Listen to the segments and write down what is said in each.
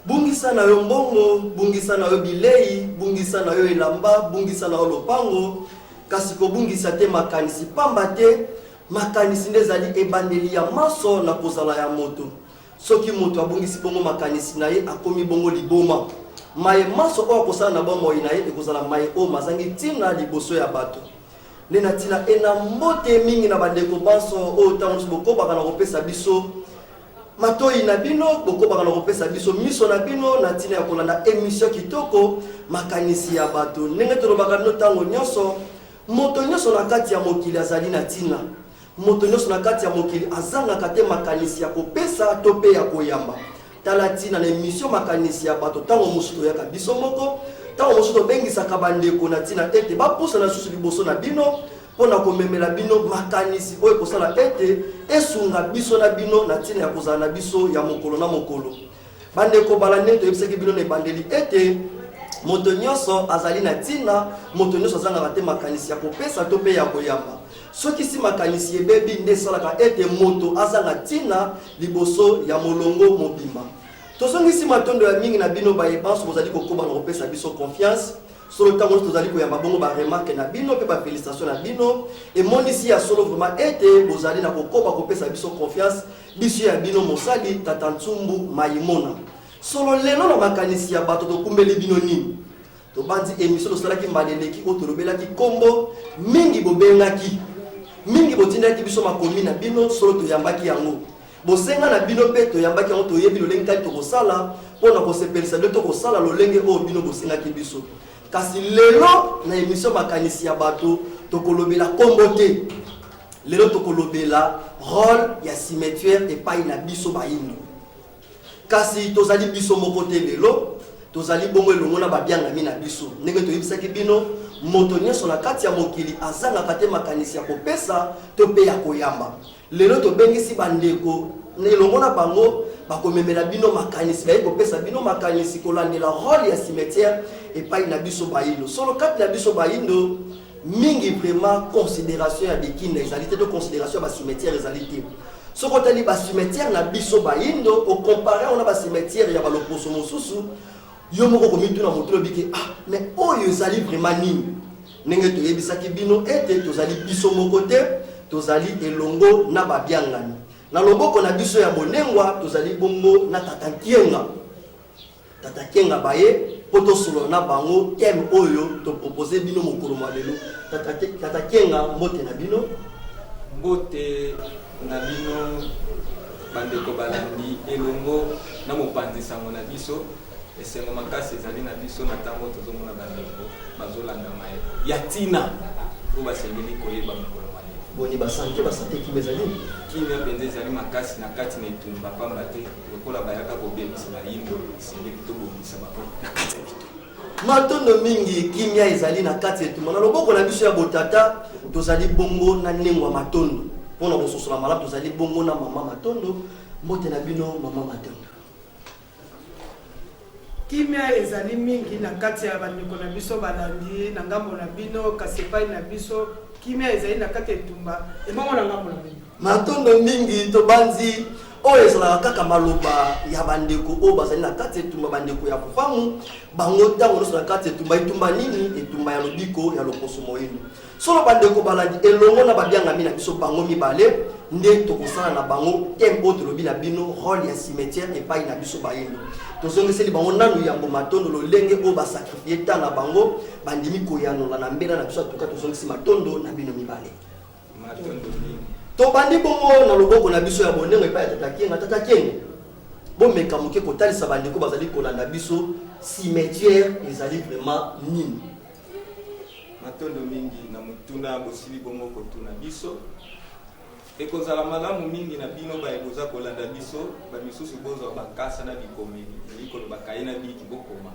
Bungisa na yo mbongo, bungisa na yo bilei, bungisa na yo elamba, bungisa na yo lopango, kasi kobungisa te makanisi, pamba te makanisi nde ezali ebandeli ya manso na kozala ya moto. Soki moto abungisi bongo makanisi na ye, akomi bongo liboma. Maye manso oyo akosala na bomoi na ye ekozala maye oyo mazangi ntina liboso ya bato. Nde na ntina ena, mbote mingi na bandeko banso oyo ntango nyonso bokobaka na kopesa biso matoyi na bino, bokobaka na kopesa biso miso na bino na ntina ya kolanda emission kitoko Makanisi ya bato. Ndenge tolobaka bino ntango nyonso, moto nyonso na kati ya mokili azali na ntina. Moto nyonso na kati ya mokili azangaka te makanisi ya kopesa to mpe ya koyamba. Tala ntina na emission Makanisi ya bato, ntango mosusu toyaka biso moko, ntango mosusu tobengisaka bandeko na ntina ete bapusana lisusu liboso na bino mpo na komemela bino makanisi oyo ekosala ete esunga biso na bino na ntina ya kozala na biso ya mokolo na mokolo. Bandeko bala, ndenge toyebisaki bino na ebandeli ete moto nyonso azali na ntina, moto nyonso azangaka te makanisi ya kopesa to mpe ya koyamba. Soki si makanisi ebebi nde esalaka ete moto azanga ntina liboso ya molongo mobimba. Tozongisi matondo ya mingi na bino baye banso bozali kokoba na kopesa biso confiance. Solo ntango nyonso tozali koyamba bongo ba remarque na bino mpe ba felicitations na bino emonisi ya solo vraiment ete bozali na kokoba kopesa biso confiance, biso ya bino mosali Tata Ntsumbu Mayimona. Solo lelo na makanisi ya bato tokumbeli bino nini? Tobanzi emission tosalaki mbala eleki oyo tolobelaki kombo mingi bobengaki mingi botindaki biso makomi na bino, solo toyambaki yango. Bosenga na bino mpe toyambaki yango, toyebi lolenge kani tokosala mpo na kosepelisa bino to kosala lolenge oyo bino bosengaki biso. Kasi lelo na emission Makanisi ya bato tokolobela kombo te. Lelo tokolobela role ya cimetière epai na biso bayindo. Kasi tozali biso moko te lelo, tozali bongo elongo na babiangami na biso. Ndenge toyebisaki bino, moto nyonso na kati ya mokili azangaka te makanisi ya kopesa to mpe ya koyamba. Lelo tobengisi bandeko na elongo na bango bakomemela bino makanisi, baye kopesa bino makanisi kolandela role ya cimetière epai na biso bayindo. Solo kati na biso bayindo mingi vraiment consideration ya bikinda ezali te to consideration ya ba cimetière ezali te. Soki otali ba cimetière na biso bayindo o comparer yango na ba cimetière ya baloposo mosusu, yo moko okomituna motuna obi ke ah mais oyo ezali vraiment nini? Ndenge toyebisaki bino ete tozali biso moko te, tozali elongo na babiangami. Na loboko na biso ya bonengwa tozali bongo na Tata Nkienga. Tata Kenga baye po tosolola na bango thème oyo to proposer bino mokolo mwa lelo. Tata, Tata Kenga mbote na bino. Mbote na bino bandeko balandi elongo na mopanzi sango na biso. Esengo makasi ezali na biso na ntango tozomona bandeko bazolanda maye ya ntina oyo basengeli koyeba mokolo mwa lelo. Boni basante, basante kimia ezali? Kimia mpenza ezali makasi na kati na etumba, pamba te Lokola bayaka kobebisa bayindo, esengeli tobongisa bango na kati ya bitumba. Matondo mingi, kimia ezali na kati ya etumba. Na loboko na biso ya botata, tozali bongo na Nengwa Matondo. Mpo na kososola malamu, tozali bongo na Mama Matondo. Mbote na bino, Mama Matondo. Kimia ezali mingi na kati ya bandeko na biso balandi na ngambo na bino, kasi epai na biso kimia ezali na kati ya etumba, ebongo na ngambo na bino? Matondo mingi, tobanzi oyo ezalaka kaka maloba ya bandeko oyo bazali na kati ya etumba, bandeko ya Fufamu, bango ntango nyonso na kati ya etumba. Etumba nini? Etumba ya lobiko ya loposo moindo. Solo bandeko balandi, elongo na babiangami na biso bango mibale nde tokosala na bango thème oyo tolobi na bino, role ya cimetière epai na biso bayindo. Tozongiseli bango nanu yambo matondo lolenge oyo ba sacrifier temps na bango, bandimi koyanola na mbela na biso. Atuka tozongisi matondo na bino mibale. Matondo mingi. Tobandi bongo na loboko na biso ya bonengo epai ya Tata Kienga. Tata Kienga, bomeka moke kotalisa bandeko bazali kolanda biso cimetière ezali vraiment nini? Matondo mingi na motuna bosili bongo kotuna biso. Ekozala malamu mingi na bino baye boza kolanda biso, ba misusu bozwa ba nkasa na bikomeli, elingi koloba kaye na biki bokoma,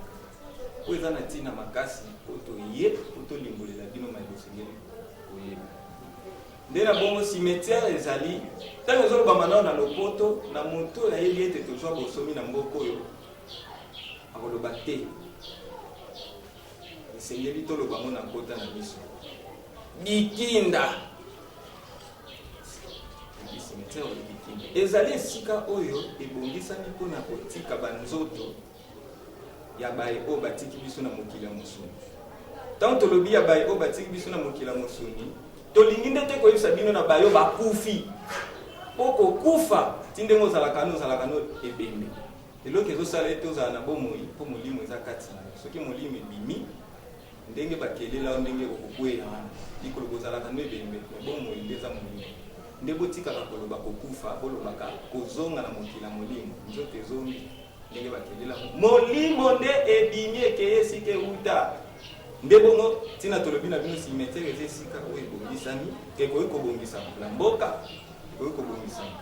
po eza na ntina makasi po toye po tolimbolela bino maye bosengeli koyeba. Nde na bongo cimetière ezali ntango ezolobama nao na lopoto na moto oyo ayebi ete tozwa bosomi na mboka oyo akoloba te. Esengeli toloba yango na nkota na biso. Bikinda. Cimetière oyo bikinda. Ezali esika oyo ebongisami mpo na kotika banzoto ya baye oyo batiki biso na mokili ya mosuni. Ntango tolobi ya baye oyo batiki biso na mokili ya mosuni, tolingi nde te koyebisa bino na baye oyo bakufi. Mpo kokufa ti ndenge ozalaka no ozalaka no ebembe. Eloko ezosala ete ozala na bomoi mpo molimo eza kati na yo. Soki molimo ebimi, ndenge bakelela yo ndenge okokweya wana. Likolo bozalaka no ebembe, mais bomoi nde eza molimo. Nde botikaka koloba kokufa, bolobaka kozonga na mokili ya molimo. Nzoto ezongi ndenge bakelela yango. Molimo nde ebimi ekei esika ewuta. Nde bongo ntina tolobi na bino cimetière eza esika oyo ebongisami, ekoki kobongisama na mboka, ekoki kobongisama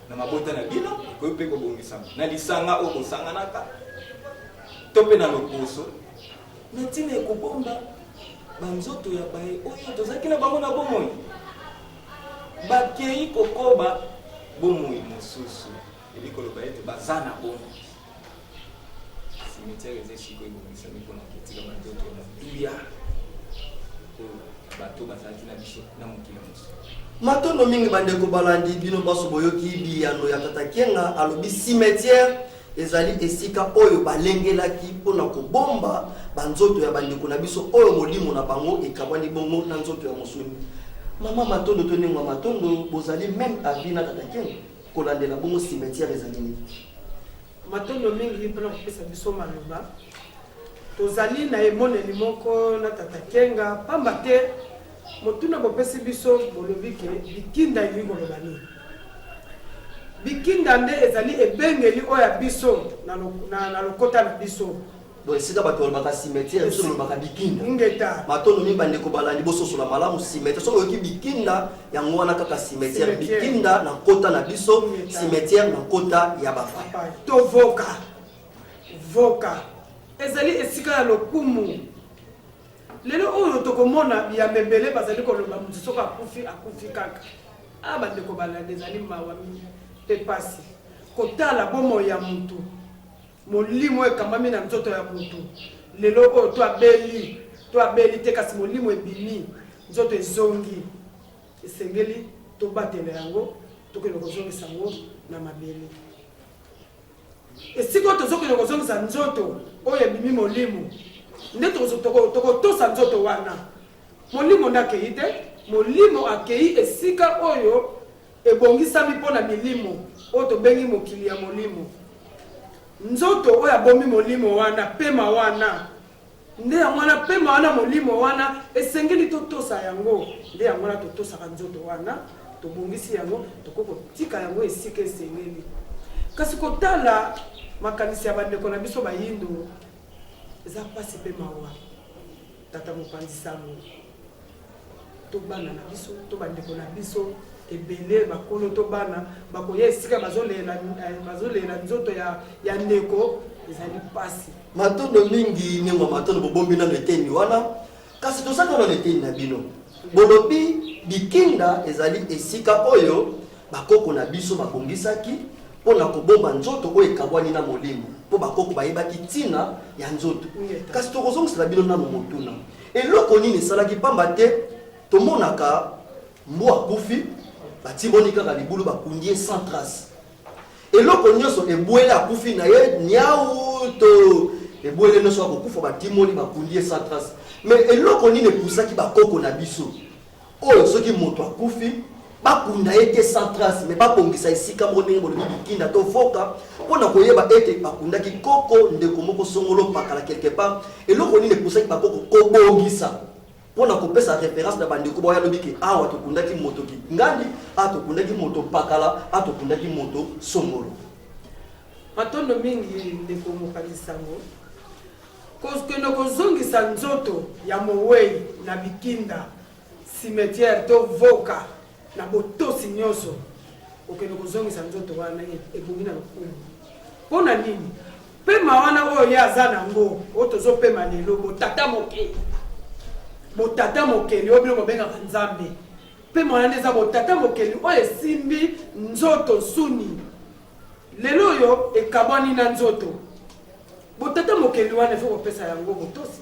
na mabota na bino, ekoki mpe kobongisama na lisanga oyo bosanganaka to mpe na loposo, na ntina ya kobomba banzoto ya baye oyo tozalaki na bango na bomoi bakei kokoba bomoi mosusu, elingi koloba ete baza na bomoi. Cimetière eza esika ebongisami mpona kotika banzoto ya motuya oyo bato bazalaki na biso na mokili ya mosuni. Matondo mingi bandeko balandi bino banso boyoki biyano ya tata Kienga alobi cimetière ezali esika oyo balengelaki mpo na kobomba banzoto ya bandeko na biso oyo molimo na bango ekabwani bongo na nzoto ya mosuni. Mama Matondo to Nengwa Matondo bozali meme avis na tata Kienga kolandela bongo cimetière ezali nini? Matondo mingi mpona kopesa biso maloba. Tozali na emoneli moko na Tata Kenga, pamba te motuna bopesi biso bolobi ke bikinda elingi koloba nini. Bikinda nde ezali ebengeli oyo ya biso na, na, na lokota na biso. Donc esika bato balobaka cimetière, biso tolobaka bikinda. Ingeta. Matondo mingi bandeko balandi, bososola malamu cimetière. Soki oyoki bikinda, yango wana kaka cimetière. Bikinda na nkota na biso, cimetière na nkota ya bapaya. Tovoka. Voka. Ezali esika ya lokumu. Lelo oyo tokomona biyamba ebele bazali koloba moto soki akufi, akufi kaka. Ah bandeko balandi, ezali mawa mingi mpe pasi kotala bomoi ya moto. Molimo oyo ekambami na nzoto ya moto lelo oyo, to abeli to abeli te, kasi molimo ebimi, nzoto ezongi. Esengeli tobatela yango, tokende kozongisa yango na mabele. Esika oyo tozokende kozongisa nzoto oyo ebimi molimo, nde tokotosa nzoto wana. Molimo nde akei te, molimo akei esika oyo Ebongisami mpo na milimo, oyo tobengi mokili ya molimo. Nzoto oyo abombi molimo wana, pema wana, nde yango wana, pema wana, molimo wana, esengeli totosa yango. Nde yango wana totosaka nzoto wana, tobongisi yango, tokoki kotika yango esika esengeli. Kasi kotala makanisi ya bandeko na biso bayindo, eza mpasi mpe mawa. Tata mopanzi sango. To bana na biso to bandeko na biso ebele bakolo to bana bakoya esika bazolela bazolela nzoto ya, ya ndeko ezali mpasi. Matondo mingi Nengwa Matondo, bobombi nano eteni wana, kasi tozali nano na eteni na bino. Bolobi bikinda ezali esika oyo bakoko na biso babongisaki mpo na kobomba nzoto oyo ekabwani na molimo, mpo bakoko bayebaki ntina ya nzoto. Kasi tokozongisela bino nano motuna. Eloko nini esalaki pamba te tomonaka mbwa akufi batimoli kaka libulu bakundi ye sans trace. Eloko nyonso ebwele akufi na ye niau to ebwele nyonso akokufa batimoli bakundi ye sans trace. Mais eloko nini epusaki bakoko na biso oyo soki moto akufi bakunda ye te sans trace mais babongisa esika moko ndenge bolobi bikinda to voka mpo na koyeba ete bakundaki koko ndeko moko songolo pakala quelque part. Eloko nini epusaki bakoko kobongisa mpo na kopesa reference na bandeko baoyo alobi ke awa tokundaki moto kingandi, awa tokundaki moto pakala, awa tokundaki moto songolo? Matondo mingi ndeko mopanzi sango. Kokende kozongisa nzoto ya mowei na bikinda, cimetière to voka na botosi nyonso, kokende kozongisa nzoto wana ebongi na lokumu. Mpo na nini? Pema wana oyo ye aza na yango, oyo tozopema lelo, botata mokeli, botata mokeli oyo bino bobengaka Nzambe, pema wana nde eza botata mokeli oyo esimbi nzoto nsuni lelo oyo ekabwani na nzoto. Botata mokeli wana ifo kopesa yango botosi.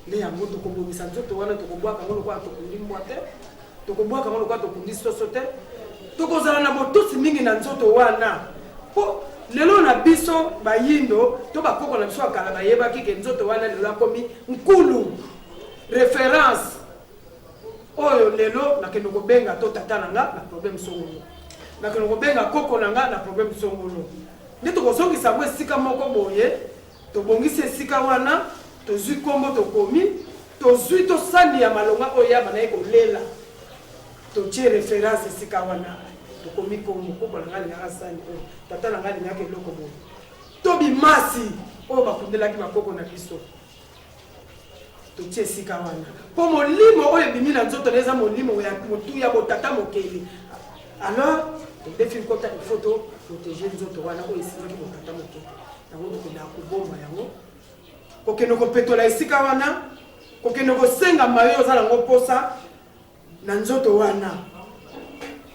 Nde yango tokobongisa nzoto wana, tokobwaka yango lokola tokundi mbwa te, tokobwaka yango lokola tokundi soso te. Tokozala na botosi mingi na nzoto wana, mpo lelo na biso bayindo to bakoko na biso ya kala bayebaki ke nzoto wana lelo akomi nkulu reference oyo lelo nakende kobenga to tata na nga na problème songolo, nakende kobenga koko na nga na problème songolo. Nde tokozongisa yango esika moko boye, tobongisi esika wana, tozwi kombo, tokomi, tozwi to sani ya malonga oyo ya bandaki kolela, totie reference esika wana, tokomi kombo, koko na nga alingaka sani oyo, tata na nga alingaka eloko boye, to bimasi oyo bakundelaki bakoko na biso, totie esika wana mpo molimo oyo ebimi na nzoto na eza molimo ya motuya botata mokeli. Alors todefi nkota, il faut to protéger nzoto wana oyo esimbaki botata mokeli. Yango tokendaka kobomba yango, kokende kopetola esika wana, kokende kosenga mayo oza nango mposa na nzoto wana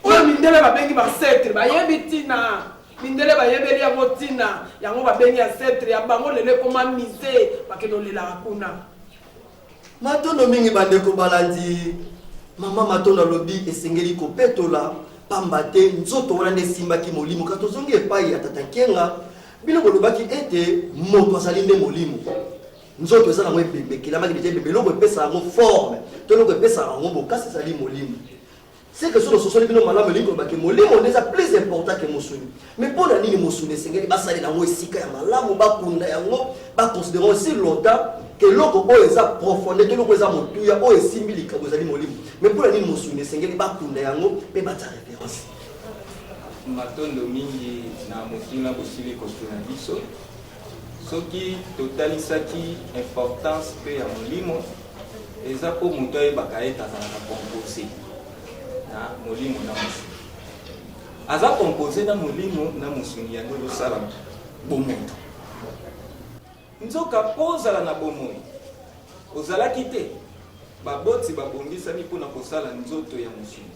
oyo mindele babengi b'ancêtre. Bayebi ntina mindele bayebeli yango, ntina yango babengi ancêtre ya bango. Lelo ekoma musée, bakende olelaka kuna. Matondo mingi, bandeko balandi. Mama Matondo alobi esengeli kopetola, pamba te nzoto wana nde esimbaki molimo. Kasi tozongi epai ya tata Nkenga. Bino bolobaki ete moto azali nde molimo, nzoto eza nango ebembe, ekelamaki deja ebembe. Eloko epesaka yango forme to eloko epesaka yango bokasi ezali molimo. Seke so tososoli bino malamu, elingi koloba ke molimo nde eza plus important ke mosuni. Mais mpo na nini mosuni esengeli basalela yango esika ya malamu, bakunda yango, baconsidere aussi longtemps ke eloko oyo eza profonde to eloko eza motuya oyo esimbi likambo ezali molimo? Mais mpo na nini mosuni esengeli bakunda yango mpe batia référence? Matondo mingi na motuna bosili kotuna biso. Soki totalisaki importance mpe ya molimo, eza mpo moto ayebaka ete azalaka compose na molimo na mosuni. Aza compose na molimo na mosuni, yango ezosala bomoto. Nzoka mpo ozala na bomoi, ozalaki te, baboti babongisami mpona kosala nzoto ya mosuni,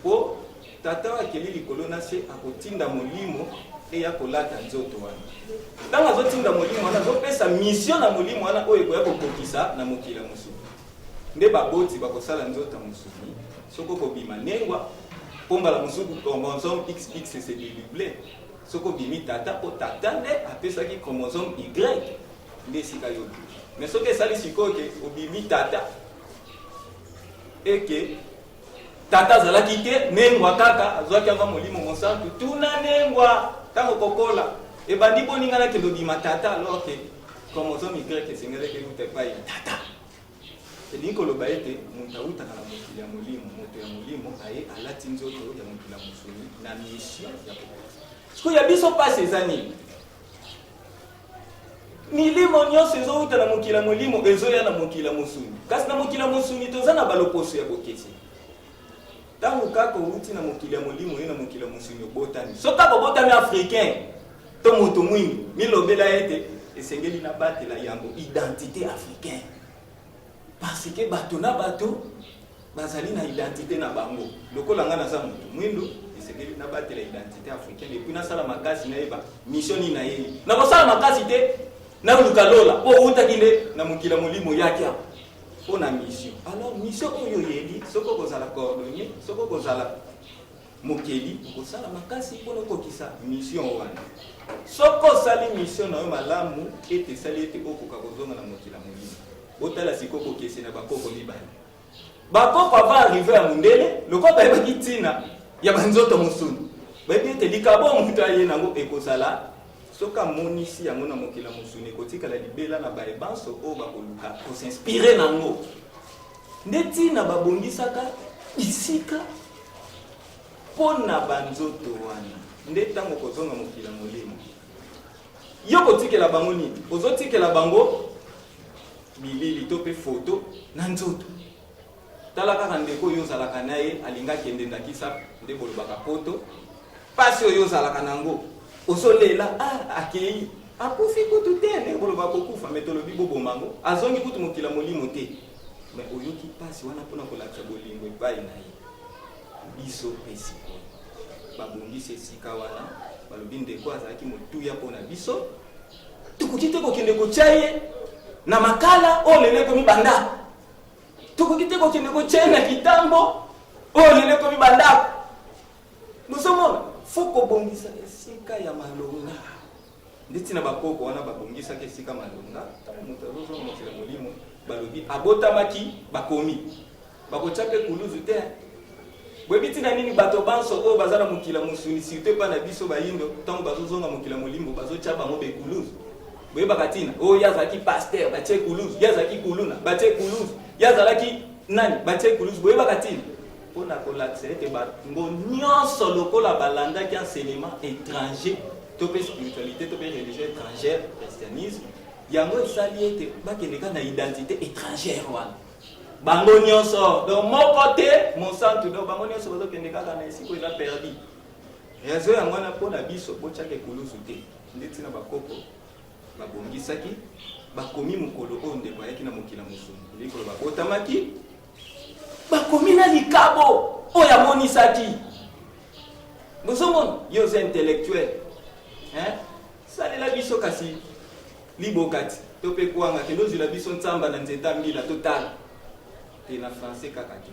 mpo tata oyo akeli likolo na se akotinda molimo eya kolata nzoto wana. Ntango azotinda molimo wana, azopesa mission na molimo wana oyo ekoya kokokisa na mokili ya mosuni. Nde baboti bakosala nzoto ya mosuni. Soki okobima nengwa, mpo mbala mosusu chromosome XX se dédouble, soki obimi tata, mpo tata nde apesaki chromosome Y, nde esika yo obimi. Mais soki esali sikoyo ke obimi tata, eke tata azalaki te, nengwa kaka azwaki yango molimo mosantu. Tuna nengwa ntango kokola ebandi boninga nakende obima tata, alors ke chromosome Y esengelaki euta epai ya tata. Elingi koloba ete moto awutaka na mokili ya molimo, moto ya molimo aye alati nzoto ya mokili ya mosuni na mission ya kokokisa. Sikoyo ya biso mpasi eza nini? Milimo nyonso ezowuta na mokili ya molimo ezoya na mokili ya mosuni, kasi na mokili ya mosuni toza na baloposo ya bokeseni. Ntango kaka owuti na mokili ya molimo, ye na mokili ya mosuni, obotami, soki kaka obotami africain to moto mwindu, milobela ete esengeli nabatela yango identité africaine, parce que bato na bato bazali na identité na bango. Lokola ngai naza moto mwindu, esengeli nabatela identité africaine et puis nasala makasi nayeba mission nini nayeli. Nakosala makasi te naluka lola, mpo outaki nde na mokili ya molimo, yaki awa mpo na mission. Alors mission oyo oyeli, soki okozala cordonnier, soki okozala mokeli, okosala makasi mpona okokisa mission wana. Soki osali mission na yo malamu, ete esali ete okoka kozonga na mokili ya molimo. Botala sikoyo kokese na bakoko mibale. Bakoko avant arrive ya mundele, lokola bayebaki ntina ya banzoto mosuni, bayebi ete likabo moto aye nango ekozala, soki amonisi yango na mokili ya mosuni, ekotikala libela na baye banso oyo bakoluka kosinspire nango. Nde ntina babongisaka bisika mpo na banzoto wana. Nde ntango kozonga mokili ya molimo, yo kotikela bango nini? Ozotikela bango bilili to mpe foto na nzoto. Tala kaka ndeko oyo ozalaka na ye, alingi akende, ndakisa nde bolobaka poto, mpasi oyo ozalaka nango, ozolela, ah, akei, akufi kutu te, nde boloba kokufa, me tolobi boboma yango, azongi kutu mokili ya molimo te, me oyoki mpasi wana mpona kolakisa bolingo epai na ye. Biso mpe sikoyo babongisi esika wana, balobi ndeko azalaki motuya mpo na biso, tokoki te kokende kotya ye. Na Makala oyo lelo ekomi bandako. Tokoki te kokende kotya ye na Kitambo oyo lelo ekomi bandako. Bozomona, fo kobongisa esika ya malonga. Nde ntina bakoko wana babongisaki esika malonga. Ntango moto azozonga mokili ya molimo, balobi abotamaki, bakomi. Bakotya mpe kuluzu te. Boyebi ntina nini bato banso oyo baza na mokili ya mosuni, surtout epai na biso bayindo, ntango bazozonga mokili ya molimo, bazotya bango bekuluzu? Boyebaka ntina? Oyo ye azalaki pasteur, batie kuluzu. Ye azalaki kuluna, batie kuluzu. Ye azalaki nani, batie kuluzu. Boyebaka ntina? Mpo na kolakisa ete bango nyonso lokola balandaki enseignement étranger to mpe spiritualité to mpe religion étrangère, christianisme, yango esali ete bakende kaka na identité étrangère wana. Bango nyonso, donc moko te mosantu, donc bango nyonso bazokende kaka na esika eza perdu. Raison yango wana mpo na biso botyaka ekulusu te. Nde ntina bakoko babongisaki, bakomi mokolo oyo ndeko ayaki na mokili ya mosuni, elingi koloba abotamaki, bakomi na likabo oyo amonisaki. Bozomona, yo oza intellectuel, hein? Salela biso kasi libokati to mpe kwanga, kende ozwila biso nsamba na nzeta mbila totala te na français kaka te.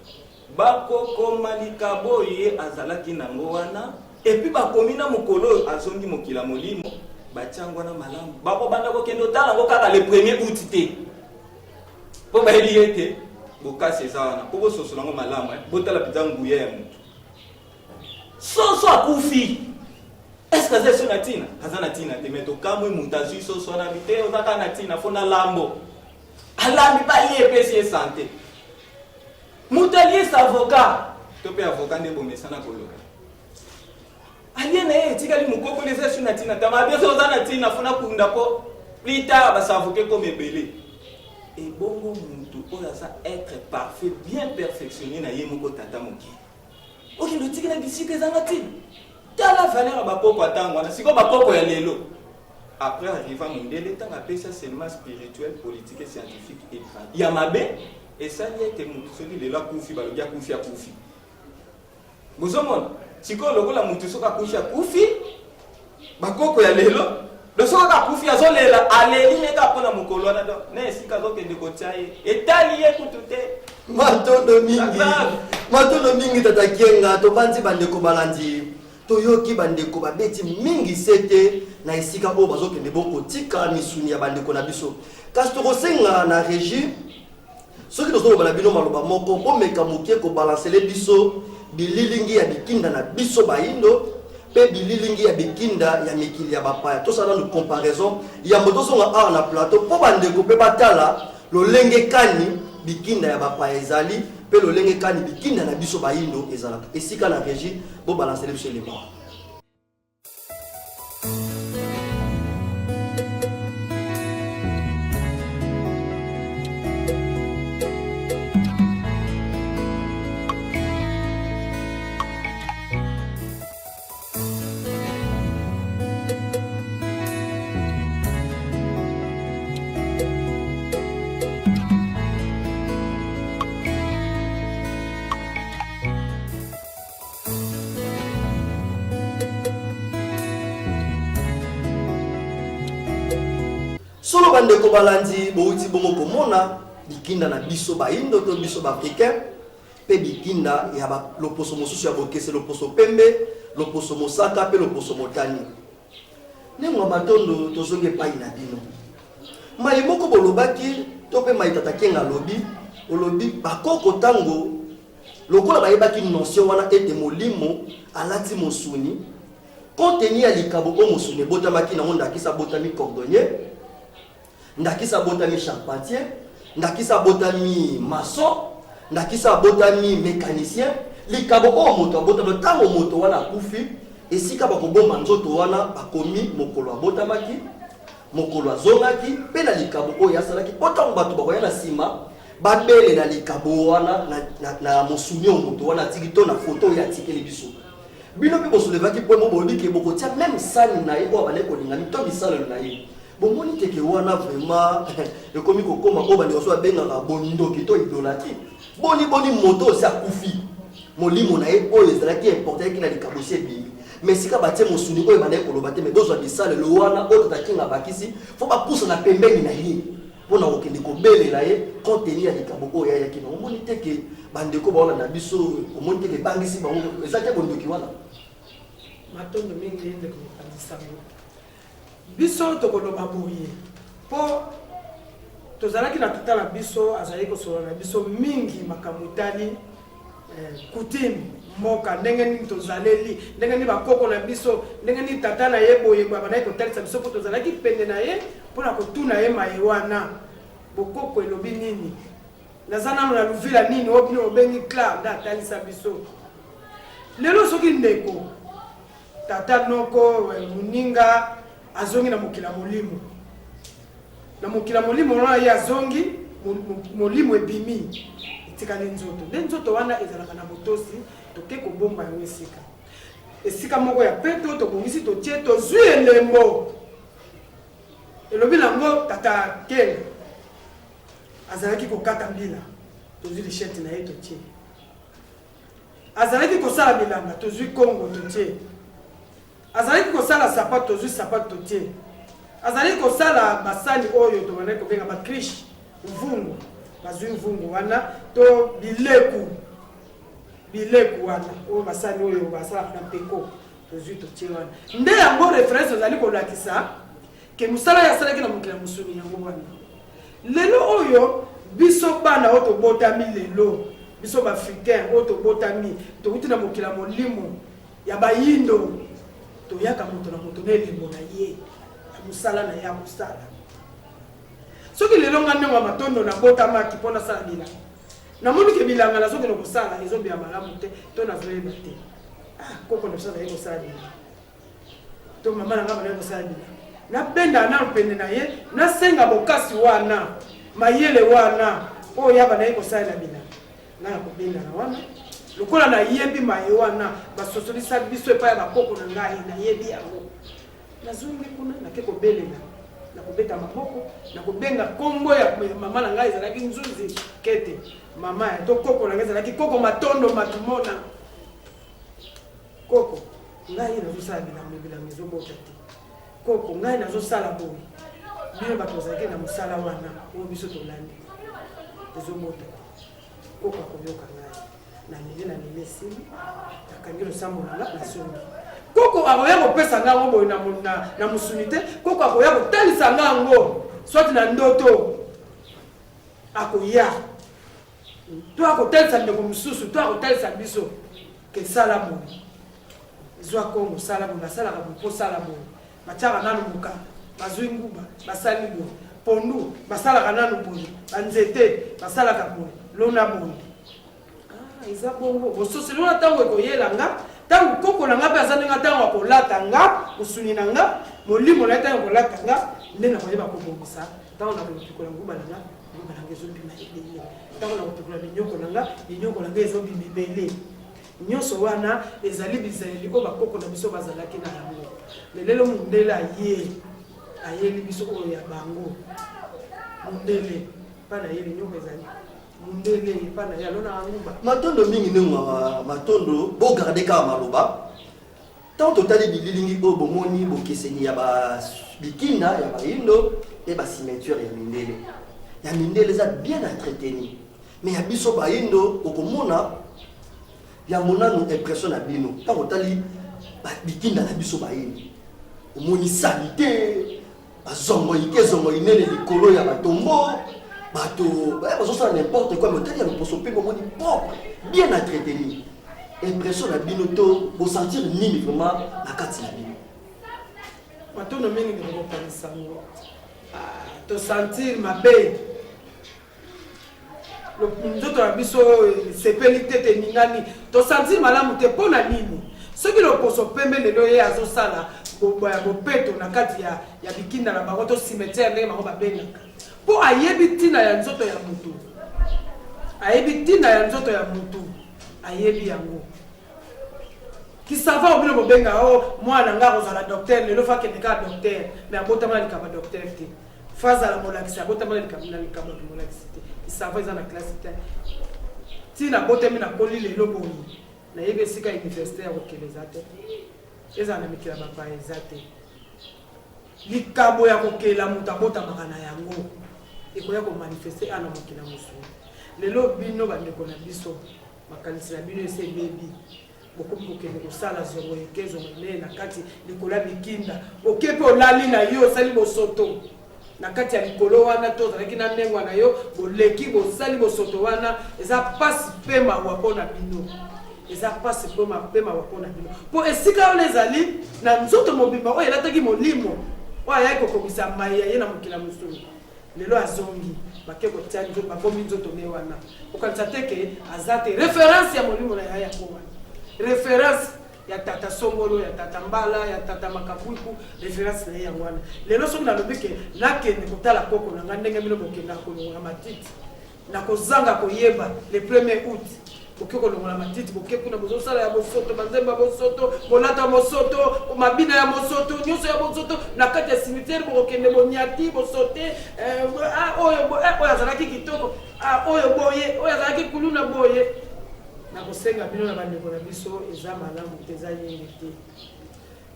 Bakokoma likabo oyo ye azalaki nango wana, epuis bakomi na mokolo oyo azongi mokili ya molimo, batia yango wana malamu. Bakobanda kokende otala yango kaka le premier août te, mpo bayebi ete bokasi eza wana mpo bososola yango malamu. Botala mpenza nguya ya motu. Soso akufi, est-ce que aza eso na ntina? Aza na ntina te, mais tokamwi moto azwi soso wana bi te, oza kaka na ntina, fo na lambo alambi balie epesi ye sante. Moto aliesa avocat to mpe avocat nde bomesana koloba alie na ye etikali mokokoli eza esu na ntina te, mabe oza oza na ntina fo nakunda mpo plus tard basavoke koma ebele. Ebongo moto oyo aza être parfait bien perfectionné na ye moko tata mokili, okende otikela bisika ezanga ntina. Tala valeur ya bakoko ya ntango wana, sikoyo bakoko ya lelo après arriva mondele ntango apesa seulement spirituel, politique et scientifique et ya mabe, esali ete motu soki lelo akufi balobi akufi akufi. Bozomona sikoyo lokola motu soki akufi akufi, bakoko ya lelo donc soki kaka akufi azolela aleli ne kaka mpona mokolo wana, donc na esika azokende kotia ye etali ye kutu te. Matondo mingi, matondo mingi tata Kienga. Tobandi bandeko balandi, toyoki bandeko babeti mingi sete na esika oyo bazokende bokotika misuni ya bandeko na biso. Kasi tokosenga na regie, soki tozoloba na bino maloba moko, bomeka moke kobalansele biso bililingi ya bikinda na biso bayindo mpe bililingi ya bikinda ya mikili ya bapaya. Tosala nanu comparaison yambo tozonga awa na plateau mpo bandeko mpe batala lolenge kani bikinda ya bapaya ezali mpe lolenge kani bikinda na biso bayindo ezalaka. Esika na regie bobalansele biso elema. Solo bandeko balandi, bouti bongo komona bikinda na biso bayindo to biso baafricain mpe bikinda ya loposo mosusu ya bokese, loposo pembe, loposo mosaka mpe loposo motani. Ndenge matondo tozongi epai na bino. Mai moko bolobaki to mpe mai tata Kienga alobi, olobi bakoko ntango lokola bayebaki notion wana ete molimo alati mosuni, compte tenu ya likabo oyo mosuni ebotamaki nango, ndakisa abotami cordonnier, ndakisa abotami charpentier, ndakisa abotami maçon, ndakisa abotami mécanicien, likabo oyo moto abotami, ntango moto wana akufi, esika bakobomba nzoto wana bakomi mokolo abotamaki, mokolo azongaki, mpe na likabo oyo asalaki, mpo ntango bato bakoya na nsima babelela likabo wana na mosuni oyo moto wana atiki to na foto oyo atikeli biso. Bino mpe bosolevaki mpo mo bolobi ke bokotia meme sani na ye oyo abandaki kolinga to bisalelo na ye. Bomoni teke wana vraiment ekomi kokoma oyo bandeko so babengaka bondoki to idolâtrie. Boni boni moto oyo si akufi, molimo na ye oyo ezalaki importe yaki na likabo si ebimi, mais sika batie mosuni oyo ebandaki koloba te, mais bozwa bisalelo wana oyo tata Kinga abakisi, fo bapusa na pembeni na ye. mpo na kokende kobelela ye compte tenu ya likambo oyo ayaki na omoni te ke bandeko baolanda biso, omoni te ke ebangisi bango, eza te bondoki wana? Matondo mingi, ndeko mopanzi sango. Biso tokoloba boye, mpo tozalaki na tata na biso, azalaki kosolola na biso mingi makambo etali coutume mboka, ndenge nini tozaleli, ndenge nini bakoko na biso, ndenge nini tata na ye boye boye abandaki kotalisa biso, mpo tozalaki pene na ye mpona kotuna ye maye wana, bokoko elobi nini, naza nano na luvila nini oyo bino bobengi clan. Nde atalisa biso. Lelo soki ndeko, tata, noko, moninga azongi na mokili ya molimo, na mokili ya molimo wana ye azongi, molimo ebimi, etikali nzoto. Nde nzoto wana ezalaka na botosi. Toke kobomba yango esika moko ya peto, tobongisi, totie, tozwi elembo elobi nango tata Kele azalaki kokata mbila, tozwi machette na ye, totie. Azalaki kosala bilanga, tozwi kongo, totie. Azalaki kosala sapato, tozwi sapato, totie. Azalaki kosala basani oyo tobandaki kobenga bacruche, mvungu, bazwi mvungu wana to bileku, bileku wana oyo basani oyo basalaka na mpeko, tozwi, totie wana. Nde yango référence ozali kolakisa ke mosala ye asalaki na mokili ya mosuni, yango wana. Lelo oyo biso bana oyo tobotami lelo, biso baafricain oyo tobotami, towuti na mokili ya molimo ya bayindo, toyaka moto na moto na elembo na ye ya mosala na ye ya kosala. Soki lelo nga ndenge ya matondo nabotamaki mpo nasala bilanga, namoni ke bilanga nazokende kosala ezobima malamu te, to nazoyeba te, ah, koko na biso azali kosala bilanga to mama na nga bazali kosala bilanga, nabenda nano pene na ye, nasenga bokasi wana, mayele wana oyo ya bandaki kosalela bilanga. Nga na kobendana wana, lokola nayebi maye wana basosolisa biso epai ya bakoko na ngai, nayebi yango, nazongi kuna, nake kobelela, nakobeta maboko, nakobenga nkombo ya mama na ngai ezalaki Nzuzi Kete, mama ya to koko na ngai ezalaki koko Matondo Matumona. Koko, ngai nazosala bilanga, bilanga ezobota te. Koko, ngai nazosala boye, bino bato bazalaki na mosala wana oyo biso tolandi, ezobota te. Koko akoyoka ngai, naleli, naleli, esili, nakangi losambo na nga, nasongi. Koko akoya kopesa nga yango boye na mosuni te. Koko akoya kotalisa nga yango soit na ndoto, akoya to akotalisa ndeko mosusu to akotalisa biso ke sala boye, zwa kongo, sala boye, basalaka boye, mpo sala boye, batiaka nanu mokanda, bazwi nguba, basali boye, pondu basalaka nanu boye, banzete basalaka boye, lona boye. Ah, eza bongo. Bososoli wana ntango ekoyela nga, ntango koko na nga mpe aza ndenge, ntango akolata nga mosuni na nga, molimo na ye, ntango akolata nga, nde nakoyeba kobongisa. Ntango nakopikola nguba na nga, nguba na nga ezobima ebele. Ntango nakopikola minyoko na nga, minyoko na nga ezobima ebele. Nyonso wana ezali bizaleli oyo bakoko na biso bazalaki na yango. Me lelo mondele aye, ayeli biso oyo ya bango. Mondele mpa na ye linyoko ezali, mondele epa na ye alonaka nguba. Matondo mingi, ndenge matondo. Bogarde kaka maloba. Ntango totali bililingi oyo, bomoni bokeseni ya bikinda ya bayindo mpe bacimetière ya mindele. Ya mindele eza bien entretenu, mais ya biso bayindo, okomona yango nanu. Impression na bino ntango otali bikinda na biso bayindo, omoni saleté, bazongoi te, zongoi nene likolo ya batombo, bato bazosala n'importe quoi. Mais otali ya loposo mpe bomoni propre, bien entretenu. Impression na bino to bosentir nini vraiment na kati na bino? Matondo mingi, ndeko kokanisa yango, tosentir mabe, nzoto na biso esepeli te, teningani, tosentir malamu te. Mpo na nini? Soki loposo pembe lelo ye azosala bopeto na kati ya bikinda na bango to cimetière ndenge bango babengaka, mpo ayebi ntina ya nzoto ya motu, ayebi ntina ya nzoto ya motu, ayebi yango. Kisava obino bobenga o mwana nga akozala docteur lelo, fa akende kaka docteur, mais abotama na likambo ya docteur te. Fa azala molakisi, abotama na likambo ya molakisi te. Kisava eza na classe te. Ntina abotami, nakoli lelo boye, nayebi esika université ya kokende eza te, ezala na mikili ya bapaya eza te. Likabo ya kokela, moto abotamaka na yango. Ekoya ko manifester awa na mokili ya mosuni. Lelo bino ba ndeko na biso, makanisi na bino esi ebebi. Bokomi kokende kosala zongo eke zongo enene na kati likolo ya mikinda. Oke mpe olali na yo osali bosoto na kati ya likolo wana to ozalaki na nengwa na yo, boleki bosali bosoto wana, eza pasi mpe mawa mpo na bino. Eza pasi mpe mawa mpo na bino, mpo esika wana ezali na nzoto mobimba oyo elataki molimo oyo ayaki kokokisa mai ya ye na mokili ya mosuni. Lelo azongi, bake kotia nzoto, babombi nzoto ne wana. Okanisa te ke aza te reference ya molimo na ya yango wana, reference ya tata songolo, ya tata mbala, ya tata makabuiku, reference na ye yango wana. Lelo soki nalobi ke nakende kotala koko na ngai ndenge bino bokendaka kolongola matiti na kozanga koyeba le premier août, boke kolongola matiti, boke kuna bozosala ya bosoto, banzembo ya bosoto, bolata bosoto, mabina ya bosoto, nyonso ya bosoto na kati ya cimetière, bokokende bonyati bosote, oyo oyo azalaki kitoko, oyo boye, oyo azalaki kuluna boye. Nakosenga bino na bandeko na biso, eza malamu te, eza yenge te.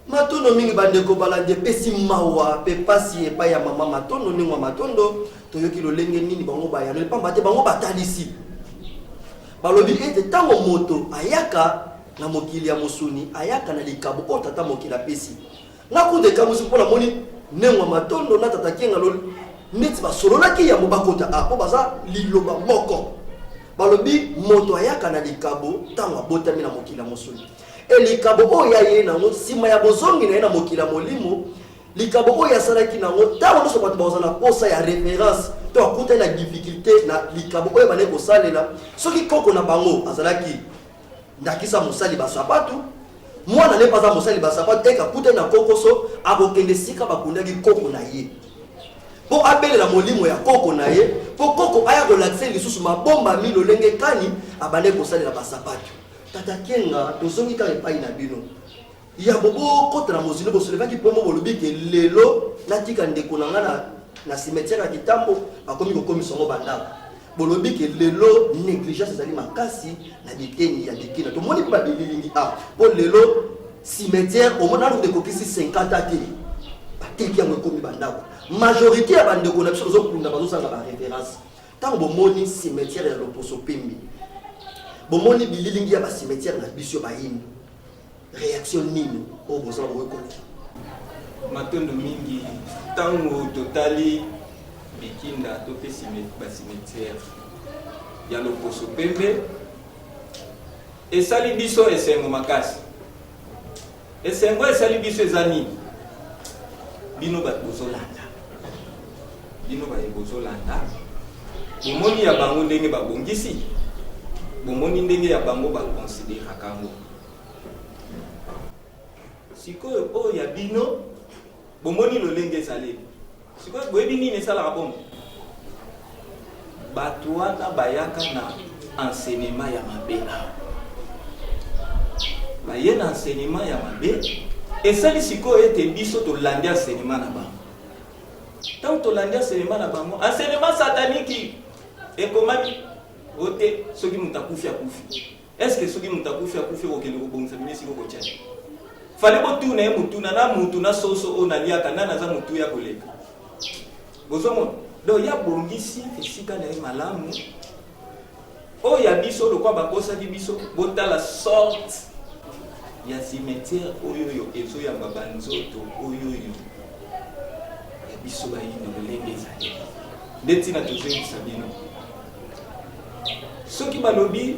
Matondo mingi bandeko balandi, epesi mawa pe pasi epai ya mama Matondo Nengwa Matondo. Toyoki lolenge nini bango bayanoli, pamba te bango batalisi, balobi ete ntango moto ayaka na mokili ya mosuni, ayaka na likabo oyo tata mokili apesi. Nga kutu ekamwisi mpo namoni Nengwa Matondo na tata Kienga neti basololaki yango bakota a mpo baza liloba moko. Balobi moto ayaka na likabo ntango abotami na mokili ya mosuni. E likabo oyo ya ye nango nsima ya bozongi na ye na mokili ya molimo, likabo oyo asalaki nango, ntango nyonso bato bakozala na posa ya reference to akutani na difficulté na likabo oyo bandaki kosalela, soki koko na bango azalaki ndakisa mosali basapatu, mwana ne mpe aza mosali basapatu, eke akutani na kokoso, akokende esika bakundaki koko na ye mpo abelela molimo ya koko na ye, mpo koko aya kolakisa ye lisusu mabombami lolenge kani abandaki kosalela basapatu. Tata Kenga, tozongi kaka epai na bino. Yambo bokota na mozindo, bosolevaki pombo, bolobi ke lelo natika ndeko na nga na cimetière ya Kitambo, bakomi kokomisa yango bandako. Bolobi ke lelo négligence ezali makasi na biteni ya bikina. Tomoni mpe babililingi awa mpo lelo cimetière omona nanu ekokisi 50 ans te, bateki yango ekomi bandako. Majorité ya bandeko na biso bazokunda, bazosala ba référence. Ntango bomoni cimetière ya loposo pembe, bomoni bililingi ya ba cimetière na biso bayindo, réaction nini oyo bozala bokoki koloba? Matondo mingi. Ntango totali bikinda to mpe ba cimetière ya loposo pembe, esali biso esengo makasi. Esengo esali biso eza nini? Bino bato bozolanda, bino baye bozolanda, bomoni ya bango ndenge babongisi, bomoni ndenge ya bango bakonsideraka yango. Sikoyo oyo ya bino bomoni lolenge ezaleli. Sikoyo boyebi nini esalaka bongo? Bato wana bayaka na enseignement ya mabe awa. Baye na enseignement ya mabe, esali sikoyo ete biso tolandi enseignement na bango. Ntango tolandi enseignement na bango, enseignement sataniki ekomami ote soki moto akufi akufi. Est-ce que soki moto akufi akufi okokende kobongisa bino esika okotya ye? Fale botuna ye motuna na mutu na soso oyo naliaka nani aza motuya koleka. Bozomona? Donc ye abongisi esika na ye malamu. Oyo ya biso lokwa bakosaki biso, botala sorte ya cimetière oyo oyo ezoyamba banzoto oyo oyo ya biso bayindo lolenge ezali. Nde ntina tozoyebisa bino, soki balobi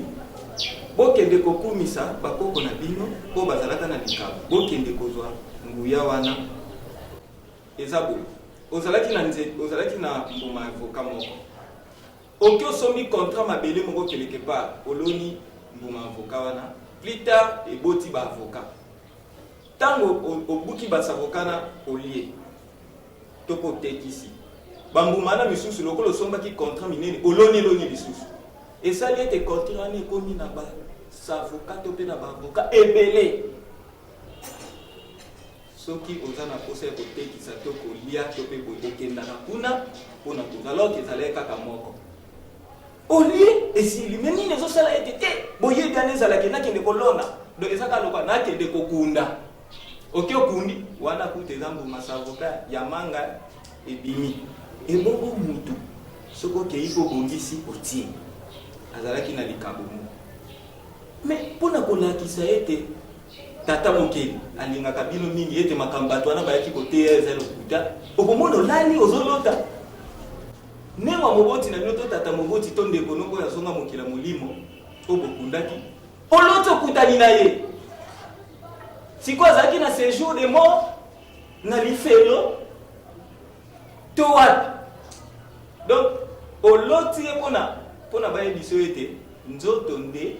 bokende kokumisa bakoko na bino mpo bazalaka na likabo, bokende kozwa nguya wana. Eza boye, ozalaki na nze, ozalaki na mbuma ya avocat moko, oki osombi contrat mabele moko quelque part, oloni mbuma ya avocat wana, plus tard eboti ba avocat. Tango obuki ba avocat na olie to mpe otekisi bambuma wana misusu, lokola osombaki contrat minene, oloni eloni lisusu, esali ete contrat wana ekomi na ba savocat to mpe na ba avocat ebele. Soki oza na posa ya kotekisa to kolia to mpe boye, okendaka kuna mpona kozwa, alors que ezalaki kaka moko. Olie esili, me nini ezosala ete te boyebi wana ezalaki nakende kolona, donc eza kaka lokola nakende kokunda. Oke okundi wana kuta eza mbuma savoka ya manga ebimi, ebongo mutu. Soki okei mpe obongisi, otie. Azalaki na likabo moko. Mais mpo na kolakisa ete Tata Mokeli alingaka bino mingi, ete makambo bato wana bayaki koteya eza lokuta, okomona olali ozolota ndenge moboti na bino to tata moboti to ndeko noko oyo azonga mokili ya molimo oyo bokundaki, oloti okutani na ye. Sikoyo azalaki na séjour de mort na lifelo to wapi? Donc oloti ye mpona mpona bayebisa yo ete nzoto nde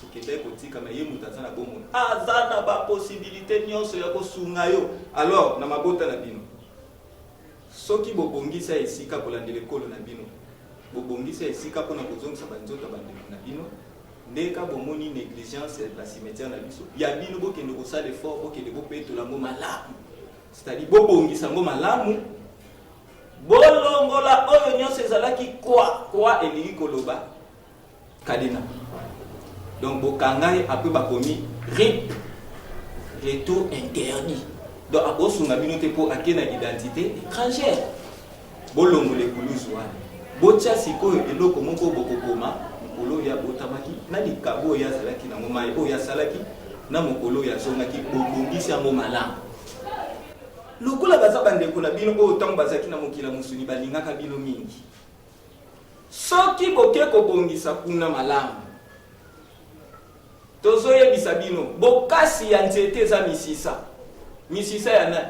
okendaki kotika, me ye moto aza na bomoi, aza na bapossibilité nyonso ya kosunga yo. Alors na mabota na bino, soki bobongisa esika kolandela ekolo na bino, bobongisa esika mpona kozongisa banzoto ya bandeko na bino, ndeka bomoni négligence ya bacimetière na biso ya bino, bokende kosala effort, bokende bopetola yango malamu, c'est-à-dire bobongisa yango malamu, bolongola oyo nyonso ezalaki kwa kwa, elingi koloba kadena. Donc bokanga ye, apres bakomi rip, retour interdit. Donc akosunga bino te mpo ake na identité étrangère. Bolongola ekuluzu wana, botya sikoyo eloko moko bokokoma mokolo oyo abotamaki na likabo oyo azalaki nango, mai oyo asalaki na mokolo oyo azongaki, bobongisi yango malamu. Lokola baza bandeko na bino oyo ntango bazalaki na mokili ya mosuni balingaka bino mingi, soki boke kobongisa kuna malamu, tozoyebisa bino bokasi ya nzete eza misisa, misisa ya nani?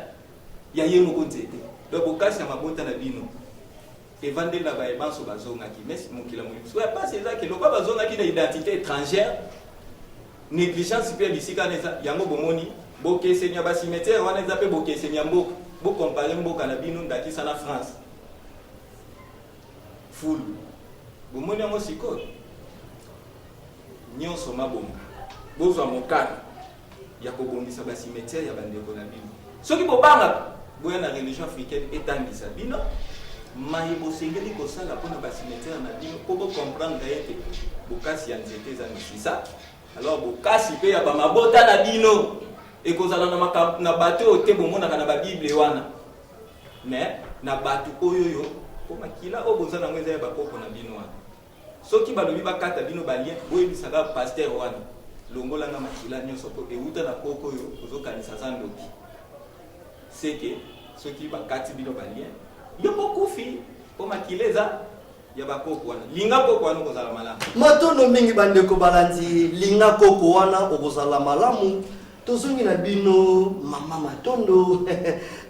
Ya ye moko nzete. Donc bokasi ya mabota na bino evandeli na baye banso bazongaki mais mokili ya molimo. Sikoyo ya pasi eza ke lokola bazongaki na identité étrangère, négligence mpe ya bisika wana eza yango. Bomoni bokeseni ya bacimetière wana eza mpe bokeseni ya mboka. Bokompare mboka na bino ndakisa na France, fulu bomoni yango. Sikoyo nyonso mabonga, bozwa mokano ya kobongisa bacimetière ya bandeko na bino. Soki bobangaka, boya na religion africaine etangisa bino maye bosengeli kosala mpona bacimetière na bino, mpo bocomprendre ete bokasi ya nzete eza misisa. Alors bokasi mpe ya bamabota na bino ekozala na, na bato oyo te bomonaka na babible wana, mais na bato oyo oyo mpo makila oyo boza nango eza ya bakoko na bino wana. Soki balobi bakata bino balien, boyebisaka pasteur wana: longolanga makila nyonso mpo euta na koko oyo ozokanisa aza ndoki. Seke soki bakati bino balien, yo mpo kufi, mpo makila eza ya bakoko wana. Linga koko wana, okozala malamu. Matondo mingi bandeko balandi. Linga koko wana, okozala malamu. Tozongi na bino, mama Matondo.